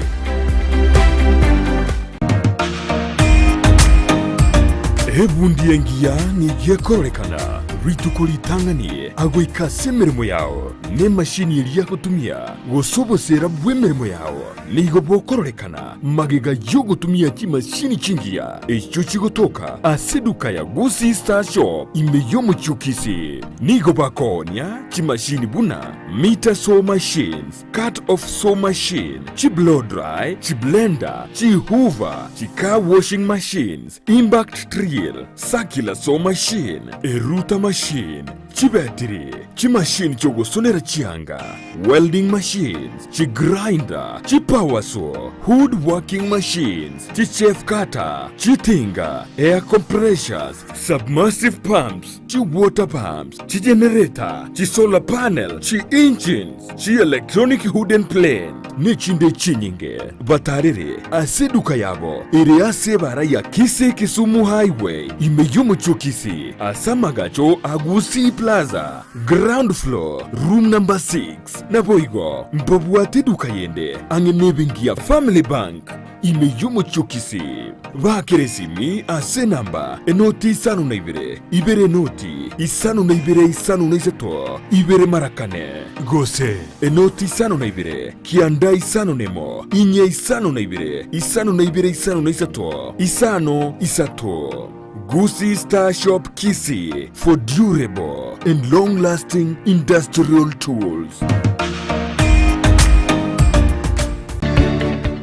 Ebundi engiya nigo ekororekana rituko ritang'ani agoika ase emeremo yao, nemashini eria agotumia Gose oboseera bw'emeremo yao nigo bokororekana magega y'ogotumia chimashini chingiya echio chigotoka ase eduka ya Gusii Star Shop ime y'omochie o Kisii. Nigo bakoonia chimashini buna meter saw machines, cut off saw machine, chi blow dry, chi blender, chi hoover, chi car washing machines, impact drill, circular saw machine, eruta machine, Chibetiri, chimashini chi'ogosonera chianga, welding machines, chigrinder, chipower saw, wood working machines, chichaff cutter, chitinga, air compressors, submersive pumps, chiwater pumps, chigenerator, chisolar panel, chi-engines, chi-electronic wooden plane, nechinde chinyinge. Batarere ase eduka yabo ere ase ebara ya Kisii Kisumu Highway ime y'omochie o Kisii ase amagacho a Gusii Plaza, ground floor, room number 6. Naboigo mbabwate eduka yende ang'e nebenki ya Family Bank ime y'omochie o Kisii. Baakere esimi ase enamba enoti isano na ibere, ibere enoti, isano na ibere isano na isato, ibere mara kane, gose enoti isano na ibere, kianda isano nemo, inye isano na ibere, isano na ibere isano na isato, isano isato. Gusii Star Shop Kisii for durable and long lasting industrial tools.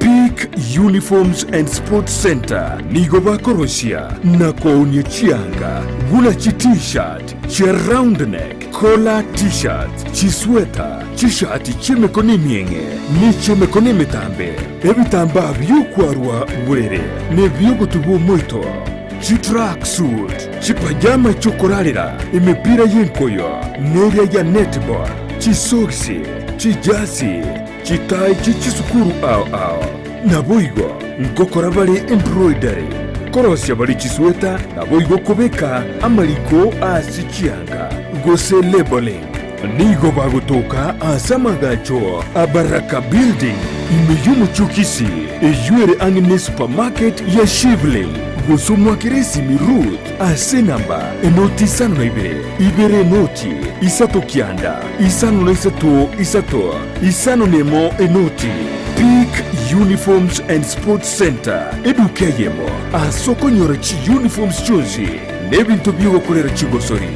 Peak Uniforms and Sports Center nigo bakorosia na koonia chianga buna chi t-shirt, chia round neck, collar t-shirts, chisweta, chishati chi'emekono emieng'e ne chi'emekono emetambe, ebitambaa bi'okwarwa borere na ebi'ogotuba omoito, chitracksuit, chipajama chi'okorarera, emepira y'enkoyo, neria ya netball, chisogisi, chijasi, chitai chie chisukuru ao ao. Naboigo ngokora bare embroidery, korosia bare chisweta, naboigo kobeka amariko ase chianga, gose labelling. Nigo bagotoka ase amagacho a Baraka Building ime y'omochie o Kisii, eyio ere ang'e ne supermarket ya Shivling, gose omwakere esimi Ruth ase enamba enoti isano na ibere, ibere enoti, isato kianda, isano na isato isato, isano na emo enoti. Peak Uniforms and Sports Centre, eduka eyemo ase okonyora chiuniforms chionsi na ebinto bi'ogokorera chigosori.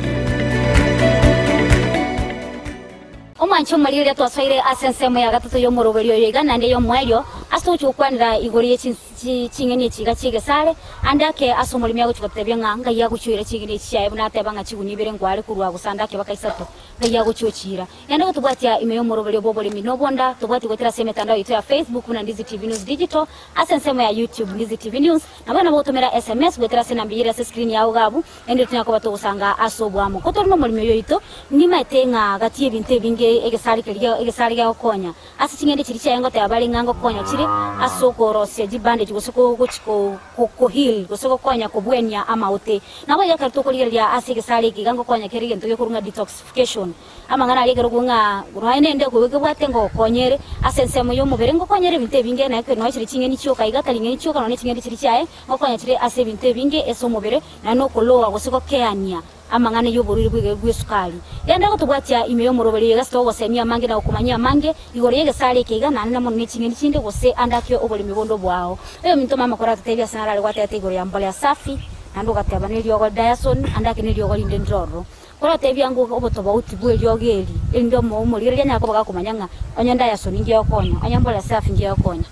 Omwanche omorigereria twasoire ase ensemo ya gatato y'omoroberio oyo iga naende y'omoerio, ase togochia gokwanera igoro ye ching'eni echi iga chi'egesare, ande ake ase omoremi agochia gotebia ng'a ngai agochia oira ching'eni echi chiaye buna ateba ng'a chigunia ibere nkware korwa gose ande ake baka isato, ngai agochia ochiira. Naende gotobwatia ime y'omoroberio bw'oboremi nobonda, tobwatie goetera ase emetandao yaito ya Facebook buna Ndizi TV News Digital, ase ensemo ya YouTube Ndizi TV News, Nabo nabo gotomera sms goetera ase enamba eyio ere ase screen yao iga abwo, naende tonyare koba togosanga ase oboamo. Ko tore nomoremi oyo oito, nimaete ng'a gati y'ebinto ebinge egesare keria egesare gegokonya ase ching'ende chiria chiaye ngoteba bare ng'a ngokonya chire ase okorosia chibandage gose gochi ko heal gose gokonya kobwenia amaote. Nabo igo ekero tokorigereria ase egesare eke iga ngokonya kere egento gekorwa ng'a detoxification. Amang'ana aria ekero okwo ng'a nonya nende okoigwa kebwate ngokonya ere ase ensemo y'omobere, ngokonya ere ebinto ebinge, na ekero nonya chire ching'eni chioka iga, tari ng'eni chioka nonya ching'eni chiria chiaye, ngokonya chire ase ebinto ebinge ase omobere, naende nokoloa gose gokeania amang'ana y'oborwaire bw'ege bw'esukari. Genda gotobwatia ime y'omoroberio oyo iga ase togogosemia amange na gokomanyia amange igoro y'egesare eke iga, naende na mono ne ching'eni chinde gose ande ake oboremi bonde obwao. Oyominto mama koratotebie ase narare gwatebete igoro ya mbolea safi, naende ogateba neriogo Diason, ande ake neriogo rinde ndire ororo. Koratebia ng'o obotobauti bw'eriogi eri, erinde omorigereria anyare koba gakomanya ng'a onye ndayasoni ngiya gokonya, onye mbore safi ngiya gokonya.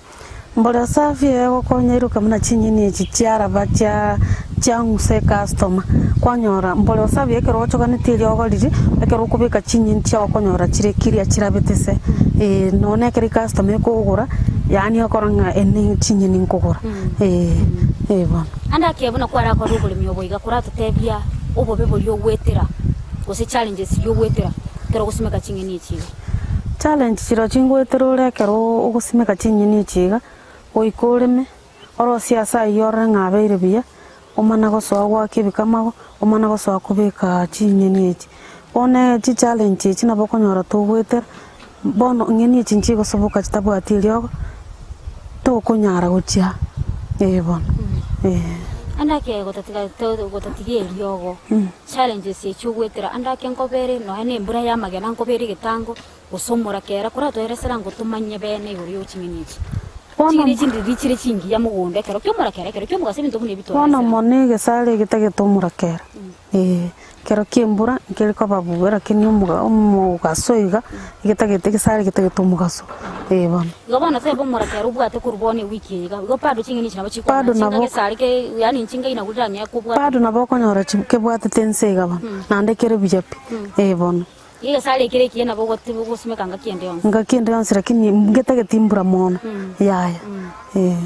Mbore safi egokonya iroka buna chinyeni echi chiaraba chia chiang'usa ecustomer, kwanyora mbore safi ekero ochoganetie eriogo riria, ekero okobeka chinyeni chiago okonyora chire clear chirabete se, eh, nonya ekero ecustomer ekogora, yaani okora ng'a ene chinyeni nkogora, eh, eh bono. Ande akia buna kwarakore oboremi obo iga koratotebia obobe boria ogwetera gose challenges chiria ogwetera ekero ogosimeka ching'eni echi iga. Challenge chirochio chingwetera ore ekero ogosimeka ching'eni echi iga, goika oreme, orosie ase ayio orore ng'a abeire buya, omana gosoa goaka ebikamago, omana gosoa kobeka ching'eni echi. Bono chichallenge echi nabo okonyora togwetera, bono ng'eni echi nchigosoboka chitabwati eriogo, tokonyara gochia eh bono eh. Ande ake gotatiga to gotatiga eriogo, challenges echi ogwetera ande ake nkobere nonya na embura ya amagena nkobere egetango, gose omorakera koratoeresera ngo tomanye bene igoro ya ching'eni echi. Bono Ching'eni echi ndiri chire chingiya mogondo ekero kia omorakera ekero kia omogaso ebinto buna ebi bono toeresera. mono egesare egetagete omorakera. Ee, ekero ki'embura nkeri koba buya lakini omoga omogaso iga, egetagete egesare getagete omogaso, ee bono. Igo bono toebe omorakera obwate korwa bono ewiki eye iga, igo bado ching'eni echi nabo chikong'aa Bado chinga nabo gesare ke yaani nchinga inagwo rirang'ee kobwata. Bado nabo okonyora chi kebwatete ense iga bono, naende kere buya pi, ee bono. Iga egesare ekere ekiya nabo ogote ogosimeka ngaki ende yonsi. Ngaki ende yonsi lakini ngetagete embura mono, yaya, ee.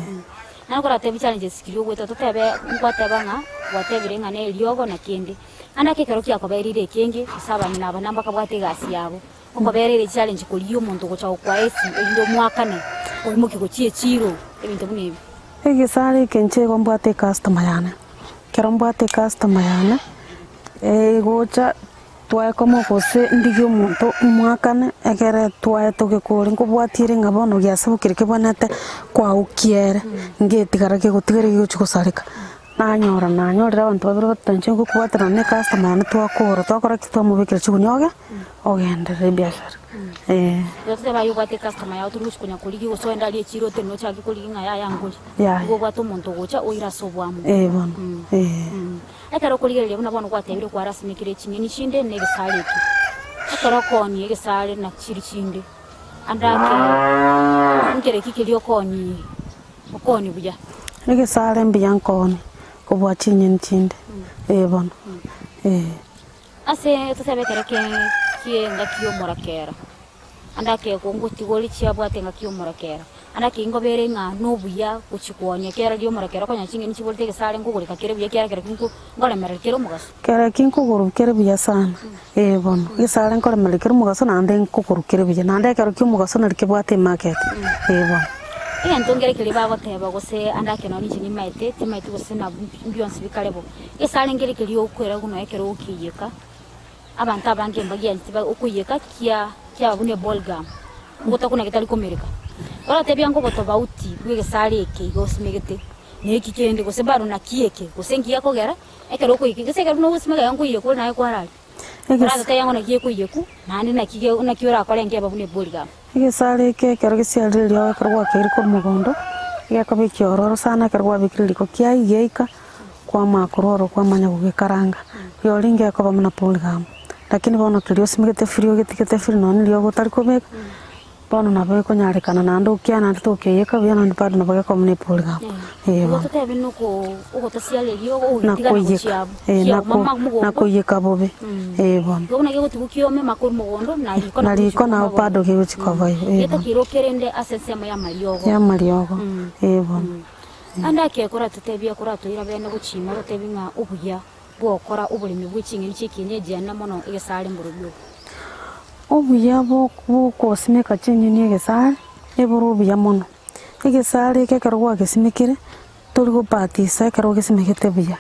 Naende koratebie challenges chiria ogwete totebe ngwateba ng'a gwatebire ng'a ne eriogo na kende. Naende ake ekero kiakoberire ekenge gose abang'ina aba nabo bakabwate egasi yabo, okobera ere challenge korigia omonto ogocha gokoa esi erinde omoakane oimokie gochia echiro ebinto buna ebi. Egesare eke inche igo mbwate ecustomer yane, ekero mbwate ecustomer yane, egocha. Twaekoma gose ndigie omonto omoakane, ekere twaye togekore nkobwatiere ng'a bono giasabokire kebwanete kwaukia ere, ngetigara kegotigara gegochia gosareka. Nanyora nanyorire abanto babere batato inche ngokobwaterana na ecustomer yane twakora twakora ki twamobekera chigunia oge ogenderera ebiashara eh. Igo totebe aye obwate ecustomer yao tori gochi konya korigia gose oende aria echiro otenene ochake korigia ng'a yaya ngori. Yaya. Igo obwate omonto ogocha oire ase oboamo. Eh bono eh. Ekero okorigereria buna bono gwatebire kwarasimekire ching'eni chinde na egesare eke, ekero okoonia egesare na chiri chinde, ande ake nkere ki keria okoonia okoonia buya. Egesare mbuya nkoonia kobua chinyeni chinde, ee bono, ee. Ase tosabe ekero ki'engaki y'omorakera. Ande akegwa ngotigori chiabwate engaki y'omorakera. Ande akeingobeere ng'a nobuya gochia koonia kera ri'omorakera okonyora ching'eni chiborete egesare nkogoreka kere buya ekiagera kero ki nkoremereria kere omogaso. Kero eki nkogorwa kere buya sana, ee bono, egesare nkoremereria kere omogaso naende nkogorwa kere buya, naende ekero kia omogaso nari kebwate emarket, ee bono. Egento nkere keria bagoteba gose ande ake nonye inche nimaete, timaeti gose na mbionsi bikare bo. Egesare nkere keria okwera buna ekero okoiyeka, abanto abange mbagiancheti ba okoiyeka kia kiaba buna ebolgum, ogotakuna getari komereka. Oratebia ng'a obotobauti bwa egesare eke iga osimegete, na eki kende gose bado naki eke, gose nki gekogera, ekero okoiyeka, gese ekero buna ogosimeka iga nkoiyeka ore naye kwararia. Oratotebia ng'a naki ekoiyeku, naende naki ge naki orakore nkeba buna ebolgum. Egesare eke ekero gesiarire eriogo ekero gwakeire korwa mogondo, gekoba ekiororo sana ekero gwabekire riko kiayia giaika, kwamanya korwa ororo kwamanya gogekaranga. Rirorio ngekoba buna polgamu. Lakini bono keria osimegete free ogetigete free nonye na eriogo otari kobeka, bono nabo ekonyarekana naende okia naende tokeyeka buya naende bado nabo gekoba buna epoligamu. Ee Igo bono. totebe noko ogotasiara eriogo Na ogotiga na koiyeka, gochia ee kiauma nako ma mogondo. na koiyeka bobe, ee bono. Igo buna gegotigwa kiome makoru mogondo na riko Na nabo riko gochia nabo kouma bado bobe. gegochia koba igo, ee bono. Getakeire okerende ase ensemo y'amariogo. Y'amariogo, ee bono. Ande ake koratotebia koratoira bene gochima ototebi ng'a obuya bw'ogokora oboremi bwe ching'eni chi'ekienyeji aane mono egesare mborobio obo. Obuya bw'ogosimeka ching'eni egesare, ebore obuya mono. Egesare eke ekero gwagesimekire, tori gobatisa ekero ogesimegete buya.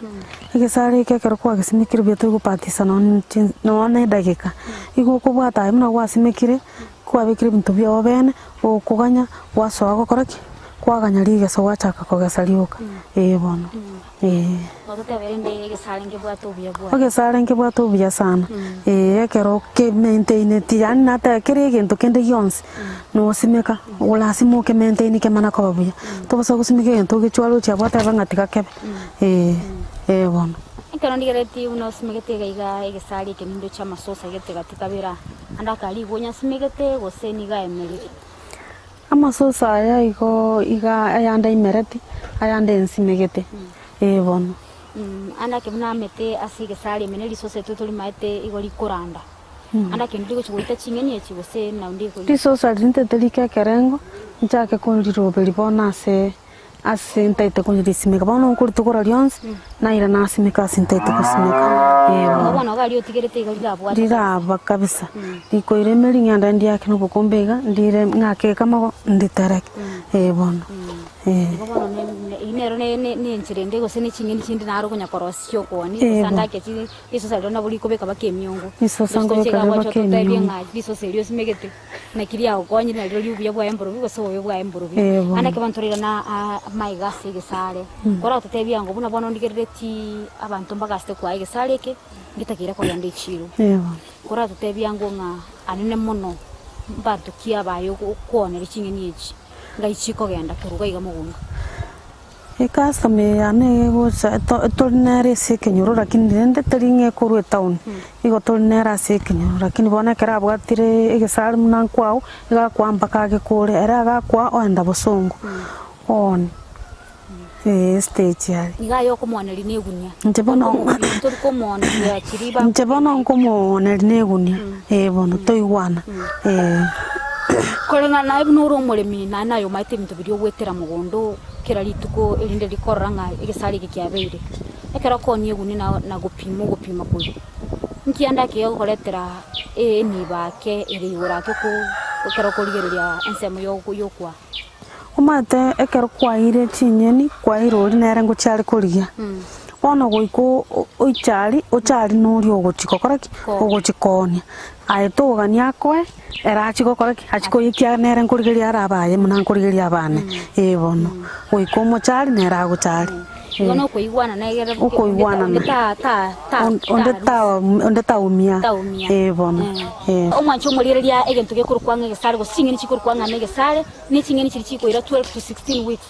Egesare eke ekero kwagesimekire buya tori gobatisa nonye chin nonye na edageka. Igo okobwata aye buna gwasimekire, kwabekire ebinto biago bene, gokoganya gwasoa gokora ki? Kwaganya rigesa gwachaka kogesa rioka, eh bono. Ee. Totebe rende egesare nkebwate obuya bwaye. Egesare nkebwate obuya sana, ee, ekero okementeineti yaani nateba kera egento kende gionsi, nosimeka, lasima okementainie kemana koba buya. Tobosa gosimeka egento ogechware ochia abwo otebe ng'a tiga kebe, ee, ee bono. Ekero ndigeretie buna osimegete iga iga egesare eke nindoche amasosa gete gati kabere aa, ande akarigo onyasimegete gose nigo aemerire. Amasosa aya igo iga ayande aimereti, ayande ensimegete, ee bono. Ande ake buna amete ase egesare ime ne risosa etwe torimaete igo rikoranda. Ande ake ndiri gochia goita ching'eni echi gose naende igo. Risosa riria ntaete rike ekerengo, nchake koriroberia bono ase Ase ntaete korisimeka, bono nkoritugora rionsi, naira nasimeka ase ntaete gosimeka. Ee Igo bono. bono iga aria otigerete iga rirabwate kabisa. Riraba kabisa, rikoira emeri ng'ende ndiake na obokombe iga, ndire ng'ake ekamago, nditereke, ee bono, ee. Igo bono ne- ne- eyio nero ne- ne- ne enchera ende gose ne ching'eni chinde naro okonya korosia okoonia, Ee gose bono. ande ake chi risosa riria nabo rikobeka mpaka emiongo. Risosa Gose nkobeka toche iga rire gwacha mpaka ototebie emiongo. ng'a risosa erio osimegete. Naki riagokonyire nario riria obuya bwaye mborobio gose obobe bwaye mborobio. Ee bono. Naende ekero ntorairana amaiga ase egesare, koratotebie ango buna bono ndigereretie abanto mbagasete kwaa egesare eke, ngetakeire kogenda echiiro. Ee bono. Koratotebie ango ng'a anene mono mbanto ki abaye okwoneria ching'eni echi, ngai chikogenda korwa iga iga mogondo. Ecustomer eye yane iga egocha eto tori nere ase ekenyoro lakini rende teri ng'a ekorwa etown, igo tori nere ase ekenyoro lakini bono ekero abwatire egesare buna nkwao, iga akoa mpaka agekore, ere agakoa oenda bosongo, ooni eh estage aria. Iga aye okomooneria na egunia. Inche bono Tori komooneria chiria ba. Inche bono nkomooneria na egunia, eh bono toigwana eh. Koreng'ana naye buna ore omoremi, naende naye omaete ebinto biria ogwetera mogondo kera rituko erinde rikorora ng'a egesare eke kiabeire. Ekero okoonia egunia na na gopima ogopima koria, nki ande ake gegokoretera enibo ake ere igoro ake ko ekero okorigereria ensemo ya ya okwaa? Omanyete ekero kwaeire chinyeni, kwaeire oria nere ngochia are korigia, bono goika oiche aria, oche aria na oria ogochia gokora ki? Ogochia koonia. Aye togania akoe, ere achie gokora ki? Achie koyia ekiagera nere nkorigereria arabe aye buna nkorigereria abane, ee bono. Goika omoche aria nere agocha aria. Igo nokoigwanana egere Okoigwanana. onde ta ta ta Onde ta onde taumia, taumia. ee bono, ee. Omwancho omorigereria egento gekorokwa ng'a egesare gose ching'eni chikorokwa ng'a negesare, ne ching'eni chiria chikoira 12 to 16 weeks.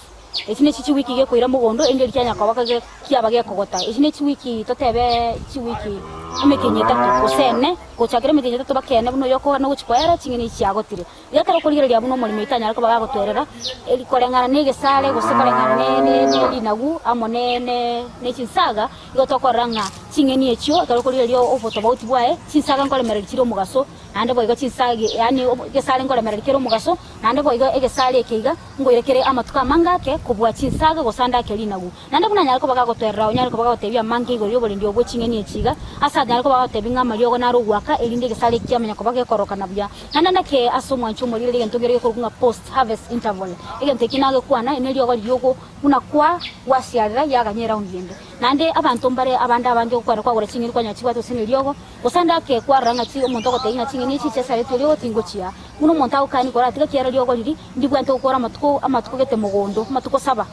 Echi nechi chiwiki gekoira mogondo, erinde rikianya koba kage kiaba gekogota. Echi ne chiwiki totebe chiwiki emetienyi etato gose ene, gochakera emetienyi etato mpaka ene buna oyokoa nogochia koera ching'eni echi chiagotire. Iga ekero okorigereria buna omoremi oito anyare koba gagotwerera, eri koreng'ana negesare gose koreng'ana ne ne ne rinagu amo ne ne ne chinsaga, igo tokorora ng'a. Ching'eni echio ekero okorigereria obotobauti bwaye, chinsaga nkoremereria chire omogaso, naende boigo chinsaga yaani egesare nkoremereria kere omogaso, naende boigo egesare eke iga nkoira kere amatuko amange ake kobua chinsaga gose ande ake rinagu. Naende buna anyare koba gagotoerera onyare koba gagotebia amange igoro y'oborendi obwo ching'eni echi iga, ase anyare koba agotebia ng'a amariogo naro ogoaka, erinde egesare eki kiamanya koba gekorokana buya. Naende nake ase omwancho omorigereria egento nkere gekorokwa ng'a post harvest interval. Egento eki nagekwana, eri neriogo riria buna kwa gwasiarera yaganya eraundi ende. Naende abanto mbare abande abange gokwara kwagora ching'eni kwanyora chibwate gose neriogo, gose ande ake kwarora ng'a chi omonto ogotebia ng'a ching'eni echi chiasaretwe eriogo tingochia. Buna omonto agokani koratiga kiara riogo riria, ndibwate gokora amatuko amatuko gete mogondo, amatuko saba.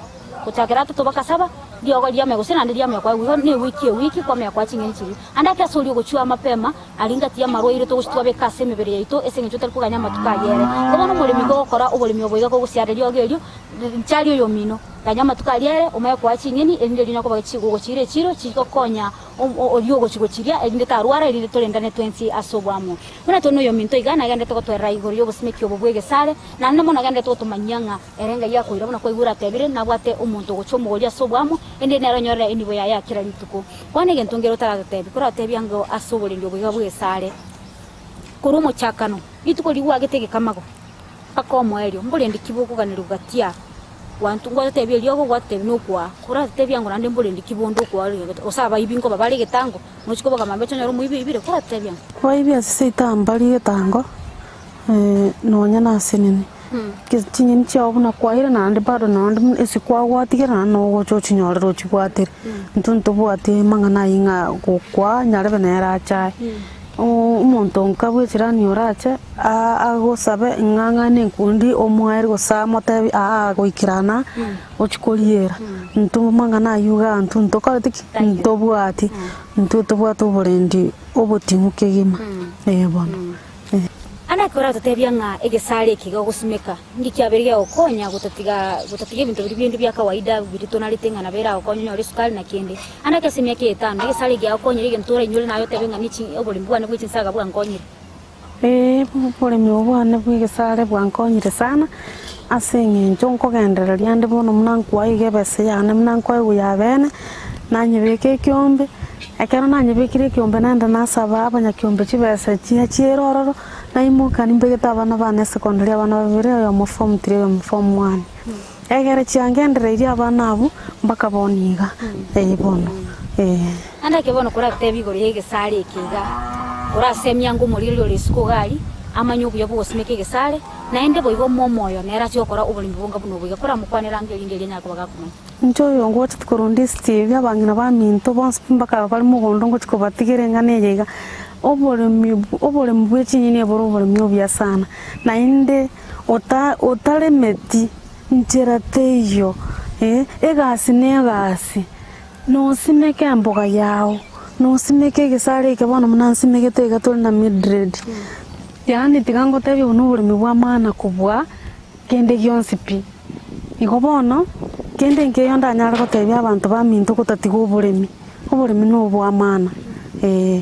Gochakera atato baka saba, riogo riame gose naende riamanya koegwa igo newiki ewiki kwamanya koa ching'eni chiria. Ande ake ase oria ogochua amapema aria ngati y'amarwaire togochia twabeka ase emebere yaito ase eng'encho tari koganya amatuko ayere. Igo bono omoremi gogokora oboremi obo iga kogosiara riogo erio, nchari oyomino, ganya amatuko aria ere omanye koa ching'eni erinde riria okoba gochiira echiro chigokonya oria ogochia gochiria erinde tarwara erinde torendane twensi ase oboamo. Buna tore noyominto iga nagenderete gotoerera igoro y'obosimeki obo bw'egesare, naende mono agenderete gotomanyia ng'a Ere ngai akoira buna kwaigure atebire, Nabwate omonto ogochia omogoria ase oboamo, ende nere onyorere enibo yaye ya kera rituko. Bono egento nkere otaratotebie, koratotebie ango ase oborendi oboiga bw'egesare korwa omochakano, rituko rigwagete egekamago mpaka omoerio, mborendi ki bokoganerigwa gati aa? Gwanto ngwatotebia eriogo, gwatotebia nokwaa, koratotebie ango naende mborendi ki bonde okwaa gose abaibi nkoba bare egetango, nochia koboka mambia ochonyore omoibi oibire, koratotebie ango. Baibi ase seito mbari egetango, nonya nasenene. Chinyeni chiao buna kwaire naende bado naende buna ase kwagwatigera naende nabo ogocha ochinyorere ochibwatere. Intwe ntobwati amang'ana aywo ng'a gokwa nyarebe nere ache aye. Omonto nka bwa echirani orache agosabe ng'a ng'ane enkundi omoaere gose amotebi aa goikerana ochie koriera. Intwe amang'ana aywo igaa intwe ntokoreti ki? Ntobwati. Intwe tobwate oborendi oboting'u kegima, ee bono. Ande ekero oratotebia ng'a egesare eke gegosimeka ninki kiabeire gegokonya gotatiga gotatiga ebinto biria binde bia kawaida biria tonarete ng'a nabo eragokonye onyore esukari na kende. Ande ake ase emiaka eye etano egesare eke giagokonyire egento orainyore naye otebe ng'a nichi oboremi bwane bwe chinsaga bwankonyire. Ee, oboremi obo bwane bwa egesare bwankonyire sana ase eng'encho nkogendereria ande bono buna nkoa iga ebesa yane buna nkoegwa ya bene, nanyebeka ekeombe. Ekero nanyebekire ekeombe naende nasaba abanyakeombe chibesa chiria chiere ororo, naimoka nimbegete abana bane esekondari abana babere oyomo form three oyomo form one. Egere chiangendereirie abana abwo mpaka bono iga, eh bono eh. Naende ekero bono koratebe igoro y'egesare eke iga, korasemia ango omorigereria ore isiko iga aria, amanye obuya bw'ogosimeka egesare, naende boigo omoe omoyo nere ache gokora oboremi bonga buna obo iga, koramokwanere ango erinde erio anyare koba gakomanya. Inche oyo ngocheti korwa Steve, abang'ina baminto bonsi pi mpaka bare mogondo ngochia kobatigera eng'ana eye iga, oboremi oboremi bwe chinyeni ebore oboremi obuya sana, naende ota otaremeti nchera teiyo eh, egasi na egasi, nosimeke emboga yago, nosimeke egesare eke bono buna nsimegete iga tore na Mildred, yaani tiga ngotebie buna oboremi bwa maana kobua kende gionsi pi. Igo bono, kende nkeiyo ndanyare gotebia abanto baminto gotatiga oboremi, oboremi nobw'amana, ee,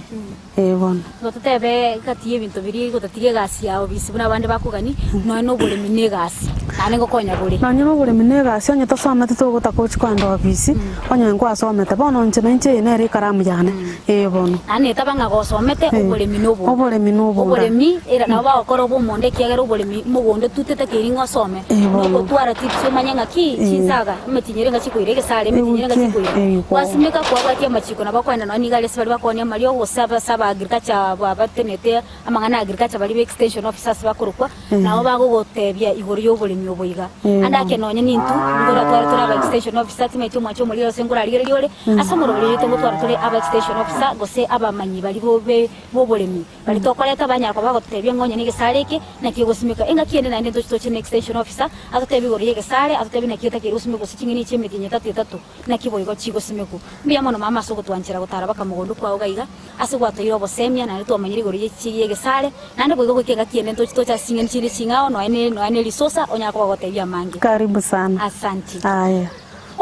ee bono. Igo totebe gati y'ebinto biria gotatiga egasi ya obisi buna abande bakogani, nonya na oboremi na egasi, naende ngokonya bore. Nonya na oboremi na egasi onye tosometi togotaka gochia kogenda obisi, onye nkwasomete, bono inche nainche eye nere ekaramu yane, ee bono. Naende netaba ng'a gosomete oboremi na obonda. Oboremi na obonda. Oboremi era nabo bagokora obe omonda ekiagera oboremi mogondo tu tetakeiri ng'a osome. Bono. Nogotwara tips omanye ng'aki chinsaga emetinyere ng'a chikoira egesare emetinyere ng'a chikoira. Gwasimeka kwabwatia amachiko nabo okoenda nonya nigo are ase baria bakoonia amariogo gose ase aba agriculture aba batenete amang'ana a agriculture baria ba extension officers bakorokwa nabo bagogotebia igoro ya oboremi obo iga. Ande ake nonye nintwe nkoratware tore aba extension officer timaeti omwancha omoriri ase nkorarigereria ore ase omoroberi oito ngotwara tore aba extension officer gose abamanyi baria bobe boboremi. Baria tokoreta banyara koba bagototebia ng'a onye negesare eke, naki egosimeka. Engaki ende naende ntoche toche ne extension officer, atotebie igoro y'egesare, atotebie naki etakeire gosimekwa gose ching'eni echi emetienyi etato etato, naki boigo chigosimekwa. Mbuya mono mama ase ogotwanchera gotara baka mogondo kwao iga iga, ase gwatoeire obosemia naende twamanyire igoro ye chi y'egesare, naende boigo goika engaki ende ntoche toche ase ching'eni chinde ching'ao nonya ne nonya ne risosa onyare koba ogotebia amange. Karibu sana. Asanti. Aya.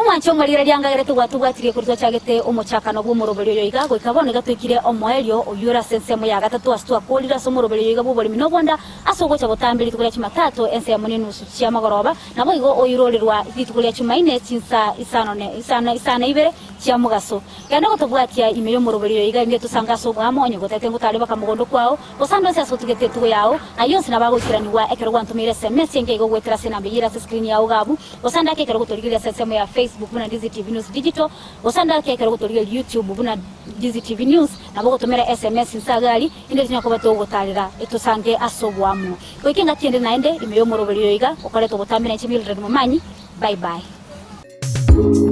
Omwanche omorigereria ngagere togwatobwatirie korwa twachagete omochakano bw'omoroberio oyo iga goika bono iga toikire omoerio oyio ore ase ensemo ya gatato ase twakorire ase omoroberio oyo iga bw'oboremi na obonda ase ogocha botambe rituko ria Chumatato ensemo nenusu chiamagoroba naboigo oirorerwa rituko ria Chumaine chinsa isano ne isano isano ibere chia mogaso. Genda gotobwatia ime y'omoroberio oyo iga inde tosange ase obwamo onye gotete ngotare baka mogondo kwao Gose ande onsi ase otugete etugo yao, ayio onsi nabo agoikeranigwa ekero gwantomeire SMS enke iga ogoetera ase enamba eyio ere ase screen yao iga abwo, gose ande ake ekero ogotorigereria ase ensemo ya Facebook buna Ndizi TV News Digital, gose ande ake ekero ogotorigereria YouTube buna Ndizi TV News, nabo ogotomera SMS inse iga aria, inde tonya koba togogotarera etosange ase oboamo. Goika engaki ende naende, ime y'omoroberio oyo iga, okoreta obotambe nainche Mildred Momanyi. Bye bye.